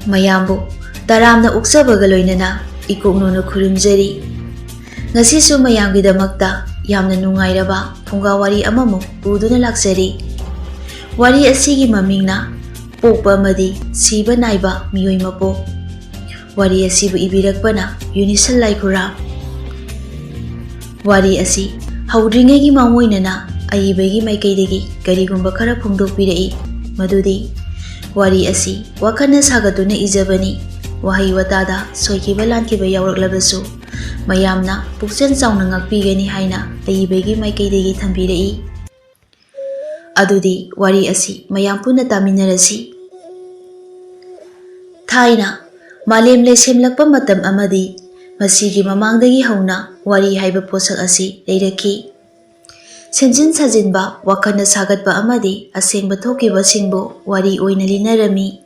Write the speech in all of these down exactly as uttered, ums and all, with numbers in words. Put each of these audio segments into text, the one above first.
ꯃꯌꯥꯝꯕꯨ ꯇꯔꯥꯝꯅ ꯑꯣꯛꯆꯕꯒ ꯂꯣꯏꯅꯅ ꯏꯀꯣꯛꯅꯣꯅ ꯈꯨꯔꯨꯝꯖꯔꯤ꯫ ꯉꯁꯤꯁꯨ ꯃꯌꯥꯝꯒꯤꯗꯃꯛꯇ ꯌꯥꯝꯅ ꯅꯨꯡꯉꯥꯏꯔꯕ ꯐꯨꯡꯒꯥ ꯋꯥꯔꯤ ꯑꯃꯃꯨꯛ ꯄꯨꯗꯨꯅ ꯂꯥꯛꯆꯔꯤ꯫ ꯋꯥꯔꯤ ꯑꯁꯤꯒꯤ ꯃꯃꯤꯡꯅ ꯄꯣꯛꯄ ꯑꯃꯗꯤ ꯁꯤꯕ ꯅꯥꯏꯕ ꯃꯤꯑꯣꯏ ꯃꯄꯣꯛ꯫ ꯋꯥꯔꯤ ꯑꯁꯤꯕꯨ ꯏꯕꯤꯔꯛꯄꯅ ꯌꯨꯅꯤꯁꯟ ꯂꯥꯏꯈꯨꯔꯥꯝ꯫ ꯋꯥꯔꯤ ꯑꯁꯤ ꯍꯧꯗ꯭ꯔꯤꯉꯩꯒꯤ ꯃꯥꯡꯑꯣꯏꯅꯅ ꯑꯏꯕꯒꯤ ꯃꯥꯏꯀꯩꯗꯒꯤ ꯀꯔꯤꯒꯨꯝꯕ ꯈꯔ ꯐꯣꯡꯗꯣꯛꯄꯤꯔꯛꯏ, ꯃꯗꯨꯗꯤ ꯋꯥꯔꯤ ꯑꯁꯤ ꯋꯥꯈꯜꯅ ꯁꯥꯒꯠꯇꯨꯅ ꯏꯖꯕꯅꯤ꯫ ꯋꯥꯍꯩ ꯋꯥꯇꯥꯗ ꯁꯣꯏꯈꯤꯕ ꯂꯥꯟꯈꯤꯕ ꯌꯥꯎꯔꯛꯂꯕꯁꯨ ꯃꯌꯥꯝꯅ ꯄꯨꯛꯆꯦꯜ ꯆꯥꯎꯅ ꯉꯥꯛꯄꯤꯒꯅꯤ ꯍꯥꯏꯅ ꯑꯏꯕꯒꯤ ꯃꯥꯏꯀꯩꯗꯒꯤ ꯊꯝꯕꯤꯔꯛꯏ꯫ ꯑꯗꯨꯗꯤ ꯋꯥꯔꯤ ꯑꯁꯤ ꯃꯌꯥꯝ ꯄꯨꯟꯅ ꯇꯥꯃꯤꯟꯅꯔꯁꯤ꯫ ꯊꯥꯏꯅ ꯃꯥꯂꯦꯝ ꯂꯩꯁꯦꯝꯂꯛꯄ ꯃꯇꯝ ꯑꯃꯗꯤ ꯃꯁꯤꯒꯤ ꯃꯃꯥꯡꯗꯒꯤ ꯍꯧꯅ ꯋꯥꯔꯤ ꯍꯥꯏꯕ ꯄꯣꯠꯁꯛ ꯑꯁꯤ ꯂꯩꯔꯛꯈꯤ꯫ ꯁꯦꯝꯖꯤꯟ ꯁꯥꯖꯤꯟꯕ, ꯋꯥꯈꯜꯅ ꯁꯥꯒꯠꯄ ꯑꯃꯗꯤ ꯑꯁꯦꯡꯕ ꯊꯣꯛꯈꯤꯕꯁꯤꯡꯕꯨ ꯋꯥꯔꯤ ꯑꯣꯏꯅ ꯂꯤꯅꯔꯝꯃꯤ꯫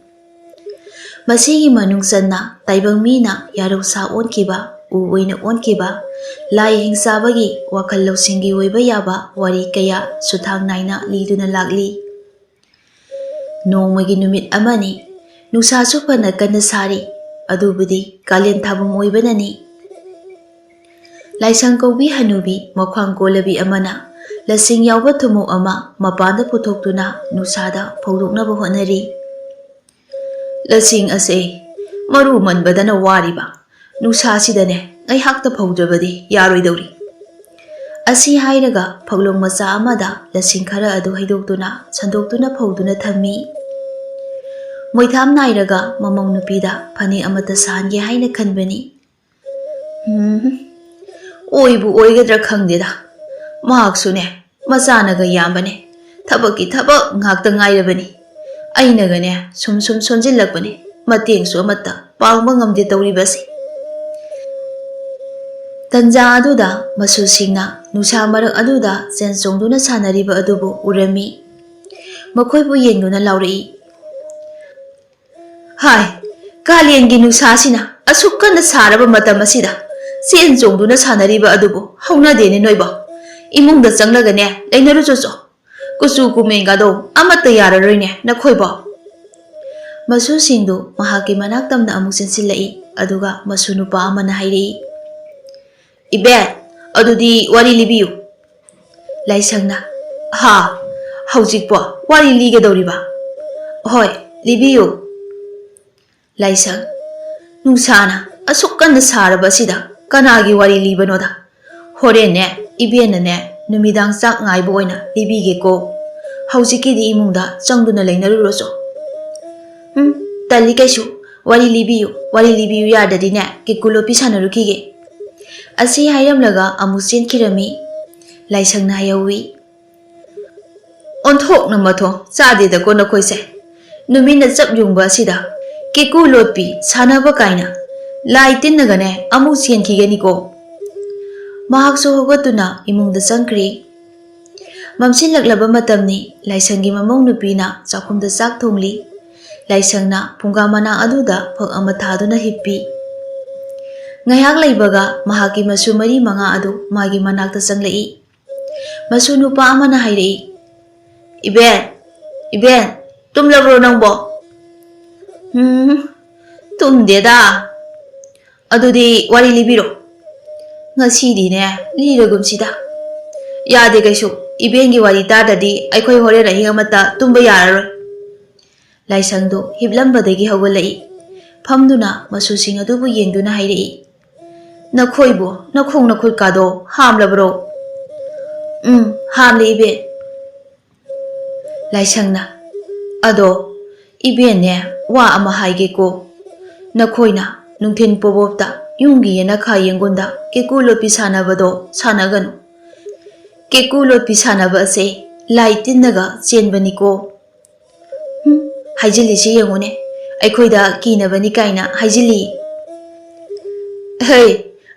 ꯃꯁꯤꯒꯤ ꯃꯅꯨꯡ ꯆꯟꯅ ꯇꯥꯏꯕꯪ ꯃꯤꯅ ꯌꯥꯔꯧꯁꯥ ꯑꯣꯟꯈꯤꯕ, ꯎ ꯑꯣꯏꯅ ꯑꯣꯟꯈꯤꯕ, ꯂꯥꯏ ꯍꯤꯡꯆꯥꯕꯒꯤ ꯋꯥꯈꯜ ꯂꯧꯁꯤꯡꯒꯤ ꯑꯣꯏꯕ ꯌꯥꯕ ꯋꯥꯔꯤ ꯀꯌꯥ ꯁꯨꯊꯥꯡ ꯅꯥꯏꯅ ꯂꯤꯗꯨꯅ ꯂꯥꯛꯂꯤ꯫ ꯅꯣꯡꯃꯒꯤ ꯅꯨꯃꯤꯠ ꯑꯃꯅꯤ꯫ ꯅꯨꯡꯁꯥꯁꯨ ꯐꯅ ꯀꯟꯅ ꯁꯥꯔꯤ꯫ ꯑꯗꯨꯕꯨꯗꯤ ꯀꯥꯂꯦꯟ ꯊꯥꯕꯨꯡ ꯑꯣꯏꯕꯅꯅꯤ꯫ ꯂꯥꯏꯁꯪ ꯀꯧꯕꯤ ꯍꯅꯨꯕꯤ ꯃꯈ꯭ꯋꯥꯡ ꯀꯣꯜꯂꯕꯤ ꯑꯃꯅ ꯂꯁꯤꯡ ꯌꯥꯎꯕ ꯊꯨꯝꯃꯣꯛ ꯑꯃ ꯃꯄꯥꯟꯗ ꯄꯨꯊꯣꯛꯇꯨꯅ ꯅꯨꯡꯁꯥꯗ ꯐꯧꯗꯣꯛꯅꯕ ꯍꯣꯠꯅꯔꯤ꯫ "ꯂꯁꯤꯡ ꯑꯁꯦ ꯃꯔꯨ ꯃꯟꯕꯗꯅ ꯋꯥꯔꯤꯕ ꯅꯨꯡꯁꯥꯁꯤꯗꯅꯦ ꯉꯥꯏꯍꯥꯛꯇ ꯐꯧꯗ꯭ꯔꯕꯗꯤ ꯌꯥꯔꯣꯏꯗꯧꯔꯤ꯫" ꯑꯁꯤ ꯍꯥꯏꯔꯒ ꯐꯛꯂꯣꯡ ꯃꯆꯥ ꯑꯃꯗ ꯂꯁꯤꯡ ꯈꯔ ꯑꯗꯨ ꯍꯩꯗꯣꯛꯇꯨꯅ ꯁꯟꯗꯣꯛꯇꯨꯅ ꯐꯧꯗꯨꯅ ꯊꯝꯃꯤ꯫ ꯃꯣꯏꯊꯥꯝ ꯅꯥꯏꯔꯒ ꯃꯃꯧ ꯅꯨꯄꯤꯗ ꯐꯅꯦꯛ ꯑꯃꯠꯇ ꯁꯥꯍꯟꯒꯦ ꯍꯥꯏꯅ ꯈꯟꯕꯅꯤ꯫ ꯎꯝ, ꯑꯣꯏꯕꯨ ꯑꯣꯏꯒꯗ꯭ꯔꯥ ꯈꯪꯗꯦꯗ꯫ ꯃꯍꯥꯛꯁꯨꯅꯦ ꯃꯆꯥꯅꯒ ꯌꯥꯝꯕꯅꯦ, ꯊꯕꯛꯀꯤ ꯊꯕꯛ ꯉꯥꯛꯇ ꯉꯥꯏꯔꯕꯅꯤ꯫ ꯑꯩꯅꯒꯅꯦ ꯁꯨꯝ ꯁꯨꯝ ꯁꯣꯟꯖꯤꯜꯂꯛꯄꯅꯦ, ꯃꯇꯦꯡꯁꯨ ꯑꯃꯠꯇ ꯄꯥꯡꯕ ꯉꯝꯗꯦ ꯇꯧꯔꯤꯕꯁꯦ꯫ ꯇꯟꯖꯥ ꯑꯗꯨꯗ ꯃꯁꯨꯁꯤꯡꯅ ꯅꯨꯡꯁꯥ ꯃꯔꯛ ꯑꯗꯨꯗ ꯆꯦꯟ ꯆꯣꯡꯗꯨꯅ ꯁꯥꯟꯅꯔꯤꯕ ꯑꯗꯨꯕꯨ ꯎꯔꯝꯃꯤ꯫ ꯃꯈꯣꯏꯕꯨ ꯌꯦꯡꯗꯨꯅ ꯂꯥꯎꯔꯛꯏ, "ꯍꯥꯏ, ꯀꯥꯂꯦꯟꯒꯤ ꯅꯨꯡꯁꯥꯁꯤꯅ ꯑꯁꯨꯛ ꯀꯟꯅ ꯁꯥꯔꯕ ꯃꯇꯝ ꯑꯁꯤꯗ ꯆꯦꯟ ꯆꯣꯡꯗꯨꯅ ꯁꯥꯟꯅꯔꯤꯕ ꯑꯗꯨꯕꯨ ꯍꯧꯅꯗꯦꯅꯦ ꯅꯣꯏꯕꯣ꯫ ꯏꯃꯨꯡꯗ ꯆꯪꯂꯒꯅꯦ ꯂꯩꯅꯔꯨꯆꯣꯆꯣ꯫ ꯀꯨꯆꯨ ꯀꯨꯃꯦꯟꯒꯗꯣ ꯑꯃꯠꯇ ꯌꯥꯔꯔꯣꯏꯅꯦ ꯅꯈꯣꯏꯕꯣ꯫" ꯃꯁꯨꯁꯤꯡꯗꯨ ꯃꯍꯥꯛꯀꯤ ꯃꯅꯥꯛ ꯇꯝꯅ ꯑꯃꯨꯛ ꯆꯦꯟꯁꯤꯜꯂꯛꯏ, ꯑꯗꯨꯒ ꯃꯁꯨ ꯅꯨꯄꯥ ꯑꯃꯅ ꯍꯥꯏꯔꯛꯏ, "ꯏꯕꯦꯟ, ꯑꯗꯨꯗꯤ ꯋꯥꯔꯤ ꯂꯤꯕꯤꯌꯨ꯫" ꯂꯥꯏꯁꯪꯅ, "ꯍꯥ? ꯍꯧꯖꯤꯛꯄꯣ ꯋꯥꯔꯤ ꯂꯤꯒꯗꯧꯔꯤꯕ? ꯍꯣꯏ, ꯂꯤꯕꯤꯌꯨ꯫" ꯂꯥꯏꯁꯪ, "ꯅꯨꯡꯁꯥꯅ ꯑꯁꯨꯛ ꯀꯟꯅ ꯁꯥꯔꯕ ꯑꯁꯤꯗ ꯀꯅꯥꯒꯤ ꯋꯥꯔꯤ ꯂꯤꯕꯅꯣꯗ? ꯍꯣꯔꯦꯟꯅꯦ, ꯏꯕꯦꯟꯅꯅꯦ, ꯅꯨꯃꯤꯗꯥꯡ ꯆꯥꯛ ꯉꯥꯏꯕ ꯑꯣꯏꯅ ꯂꯤꯕꯤꯒꯦꯀꯣ꯫ ꯍꯧꯖꯤꯛꯀꯤꯗꯤ ꯏꯃꯨꯡꯗ ꯆꯪꯗꯨꯅ ꯂꯩꯅꯔꯨꯔꯣꯆꯣ꯫" "ꯎꯝ, ꯇꯜꯂꯤ ꯀꯩꯁꯨ꯫ ꯋꯥꯔꯤ ꯂꯤꯕꯤꯌꯨ, ꯋꯥꯔꯤ ꯂꯤꯕꯤꯌꯨ ꯌꯥꯗ꯭ꯔꯗꯤꯅꯦ, ꯀꯦꯀꯨ ꯂꯣꯠꯄꯤ ꯁꯥꯟꯅꯔꯨꯈꯤꯒꯦ꯫" ꯑꯁꯤ ꯍꯥꯏꯔꯝꯂꯒ ꯑꯃꯨꯛ ꯆꯦꯟꯈꯤꯔꯝꯃꯤ꯫ ꯂꯥꯏꯁꯪꯅ ꯍꯥꯏꯍꯧꯋꯤ, "ꯑꯣꯟꯊꯣꯛꯅ ꯃꯊꯣꯡ ꯆꯥꯗꯦꯗꯀꯣ ꯅꯈꯣꯏꯁꯦ꯫ ꯅꯨꯃꯤꯠꯅ ꯆꯞ ꯌꯨꯡꯕ ꯑꯁꯤꯗ ꯀꯦꯀꯨ ꯂꯣꯠꯄꯤ ꯁꯥꯟꯅꯕ ꯀꯥꯏꯅ ꯂꯥꯏ ꯇꯤꯟꯅꯒꯅꯦ ꯑꯃꯨꯛ ꯆꯦꯟꯈꯤꯒꯅꯤꯀꯣ꯫" ꯃꯍꯥꯛꯁꯨ ꯍꯧꯒꯠꯇꯨꯅ ꯏꯃꯨꯡꯗ ꯆꯪꯈ꯭ꯔꯤ꯫ ꯃꯝꯁꯤꯜꯂꯛꯂꯕ ꯃꯇꯝꯅꯤ꯫ ꯂꯥꯏꯁꯪꯒꯤ ꯃꯃꯧ ꯅꯨꯄꯤꯅ ꯆꯥꯛꯈꯨꯝꯗ ꯆꯥꯛ ꯊꯣꯡꯂꯤ꯫ ꯂꯥꯏꯁꯪꯅ ꯐꯨꯡꯒꯥ ꯃꯅꯥ ꯑꯗꯨꯗ ꯐꯛ ꯑꯃ ꯊꯥꯗꯨꯅ ꯍꯤꯞꯄꯤ꯫ ꯉꯥꯏꯍꯥꯛ ꯂꯩꯕꯒ ꯃꯍꯥꯛꯀꯤ ꯃꯁꯨ ꯃꯔꯤ ꯃꯉꯥ ꯑꯗꯨ ꯃꯥꯒꯤ ꯃꯅꯥꯛꯇ ꯆꯪꯂꯛꯏ꯫ ꯃꯁꯨ ꯅꯨꯄꯥ ꯑꯃꯅ ꯍꯥꯏꯔꯛꯏ, "ꯏꯕꯦꯟ, ꯏꯕꯦꯟ, ꯇꯨꯝꯂꯕ꯭ꯔꯣ ꯅꯪꯕꯣ?" "ꯎꯝ, ꯇꯨꯝꯗꯦꯗ꯫" "ꯑꯗꯨꯗꯤ ꯋꯥꯔꯤ ꯂꯤꯕꯤꯔꯣ꯫" "ꯉꯁꯤꯗꯤꯅꯦ, ꯂꯤꯔꯒꯨꯝꯁꯤꯗ꯫" "ꯌꯥꯗꯦ ꯀꯩꯁꯨ, ꯏꯕꯦꯟꯒꯤ ꯋꯥꯔꯤ ꯇꯥꯗ꯭ꯔꯗꯤ ꯑꯩꯈꯣꯏ ꯍꯣꯔꯦꯟ ꯑꯍꯤꯡ ꯑꯃꯠꯇ ꯇꯨꯝꯕ ꯌꯥꯔꯔꯣꯏ꯫" ꯂꯥꯏꯁꯪꯗꯨ ꯍꯤꯞꯂꯝꯕꯗꯒꯤ ꯍꯧꯒꯠꯂꯛꯏ꯫ ꯐꯝꯗꯨꯅ ꯃꯁꯨꯁꯤꯡ ꯑꯗꯨꯕꯨ ꯌꯦꯡꯗꯨꯅ ꯍꯥꯏꯔꯛꯏ, "ꯅꯈꯣꯏꯕꯨ ꯅꯈꯣꯡ ꯅꯈꯨꯠꯀꯥꯗꯣ ꯍꯥꯝꯂꯕ꯭ꯔꯣ?" "ꯎꯝ, ꯍꯥꯝꯂꯦ ꯏꯕꯦꯟ꯫" ꯂꯥꯏꯁꯪꯅ, "ꯑꯗꯣ ꯏꯕꯦꯟꯅꯦ, ꯋꯥ ꯑꯃ ꯍꯥꯏꯒꯦꯀꯣ꯫ ꯅꯈꯣꯏꯅ ꯅꯨꯡꯊꯤꯟ ꯄꯣꯕꯣꯞꯇ ꯌꯨꯝꯒꯤ ꯌꯦꯅꯈꯥ ꯌꯦꯡꯒꯣꯟꯗ ꯀꯦꯀꯨ ꯂꯣꯠꯄꯤ ꯁꯥꯟꯅꯕꯗꯣ ꯁꯥꯟꯅꯒꯅꯨ꯫ ꯀꯦꯀꯨ ꯂꯣꯠꯄꯤ ꯁꯥꯟꯅꯕ ꯑꯁꯦ ꯂꯥꯏ ꯇꯤꯟꯅꯒ ꯆꯦꯟꯕꯅꯤꯀꯣ꯫" "ꯍꯨꯝ, ꯍꯥꯏꯖꯤꯜꯂꯤꯁꯤ ꯌꯦꯡꯉꯨꯅꯦ, ꯑꯩꯈꯣꯏꯗ ꯀꯤꯅꯕꯅꯤ ꯀꯥꯏꯅ ꯍꯥꯏꯖꯤꯜꯂꯤ꯫" "ꯍꯩ,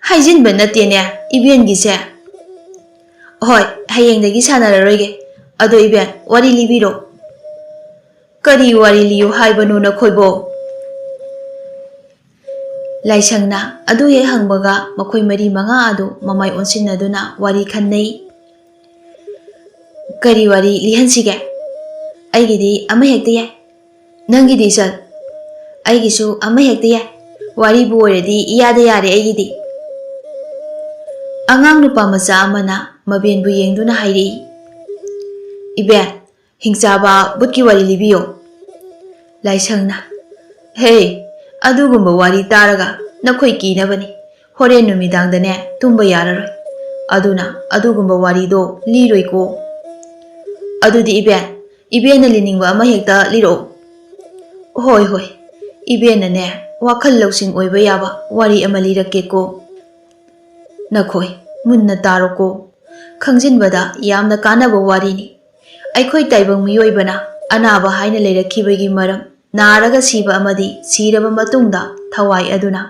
ꯍꯥꯏꯖꯤꯟꯕ ꯅꯠꯇꯦꯅꯦ ꯏꯕꯦꯟꯒꯤꯁꯦ꯫ ꯍꯣꯏ, ꯍꯌꯦꯡꯗꯒꯤ ꯁꯥꯟꯅꯔꯔꯣꯏꯒꯦ꯫ ꯑꯗꯣ ꯏꯕꯦꯟ, ꯋꯥꯔꯤ ꯂꯤꯕꯤꯔꯣ꯫" "ꯀꯔꯤ ꯋꯥꯔꯤ ꯂꯤꯌꯨ ꯍꯥꯏꯕꯅꯣ ꯅꯈꯣꯏꯕꯣ?" ꯂꯥꯏꯁꯪꯅ ꯑꯗꯨ ꯍꯦꯛ ꯍꯪꯕꯒ ꯃꯈꯣꯏ ꯃꯔꯤ ꯃꯉꯥ ꯑꯗꯨ ꯃꯃꯥꯏ ꯑꯣꯟꯁꯤꯟꯅꯗꯨꯅ ꯋꯥꯔꯤ ꯈꯟꯅꯩ꯫ "ꯀꯔꯤ ꯋꯥꯔꯤ ꯂꯤꯍꯟꯁꯤꯒꯦ?" "ꯑꯩꯒꯤꯗꯤ ꯑꯃ ꯍꯦꯛꯇ ꯌꯥꯏ꯫" "ꯅꯪꯒꯤꯗꯤ ꯏꯆꯜ?" "ꯑꯩꯒꯤꯁꯨ ꯑꯃ ꯍꯦꯛꯇ ꯌꯥꯏ꯫ ꯋꯥꯔꯤꯕꯨ ꯑꯣꯏꯔꯗꯤ ꯏꯌꯥꯗ ꯌꯥꯔꯦ ꯑꯩꯒꯤꯗꯤ꯫" ꯑꯉꯥꯡ ꯅꯨꯄꯥ ꯃꯆꯥ ꯑꯃꯅ ꯃꯕꯦꯟꯕꯨ ꯌꯦꯡꯗꯨꯅ ꯍꯥꯏꯔꯛꯏ, "ꯏꯕꯦꯟ, ꯍꯤꯡꯆꯥꯕ ꯕꯨꯠꯀꯤ ꯋꯥꯔꯤ ꯂꯤꯕꯤꯌꯣ꯫" ꯂꯥꯏꯁꯪꯅ, "ꯍꯦ, ꯑꯗꯨꯒꯨꯝꯕ ꯋꯥꯔꯤ ꯇꯥꯔꯒ ꯅꯈꯣꯏ ꯀꯤꯅꯕꯅꯤ꯫ ꯍꯣꯔꯦꯟ ꯅꯨꯃꯤꯗꯥꯡꯗꯅꯦ ꯇꯨꯝꯕ ꯌꯥꯔꯔꯣꯏ꯫ ꯑꯗꯨꯅ ꯑꯗꯨꯒꯨꯝꯕ ꯋꯥꯔꯤꯗꯣ ꯂꯤꯔꯣꯏꯀꯣ꯫ ꯑꯗꯨꯗꯤ ꯏꯕꯦꯟ, ꯏꯕꯦꯟꯅ ꯂꯤꯅꯤꯡꯕ ꯑꯃ ꯍꯦꯛꯇ ꯂꯤꯔꯛꯑꯣ꯫" "ꯍꯣꯏ, ꯍꯣꯏ, ꯏꯕꯦꯟꯅꯅꯦ ꯋꯥꯈꯜ ꯂꯧꯁꯤꯡ ꯑꯣꯏꯕ ꯌꯥꯕ ꯋꯥꯔꯤ ꯑꯃ ꯂꯤꯔꯛꯀꯦꯀꯣ꯫ ꯅꯈꯣꯏ ꯃꯨꯟꯅ ꯇꯥꯔꯣꯀꯣ꯫ ꯈꯪꯖꯤꯟꯕꯗ ꯌꯥꯝꯅ ꯀꯥꯟꯅꯕ ꯋꯥꯔꯤꯅꯤ꯫ ꯑꯩꯈꯣꯏ ꯇꯥꯏꯕꯪ ꯃꯤꯑꯣꯏꯕꯅ ꯑꯅꯥꯕ ꯍꯥꯏꯅ ꯂꯩꯔꯛꯈꯤꯕꯒꯤ ꯃꯔꯝ, ꯅꯥꯔꯒ ꯁꯤꯕ ꯑꯃꯗꯤ ꯁꯤꯔꯕ ꯃꯇꯨꯡꯗ ꯊꯋꯥꯏ ꯑꯗꯨꯅ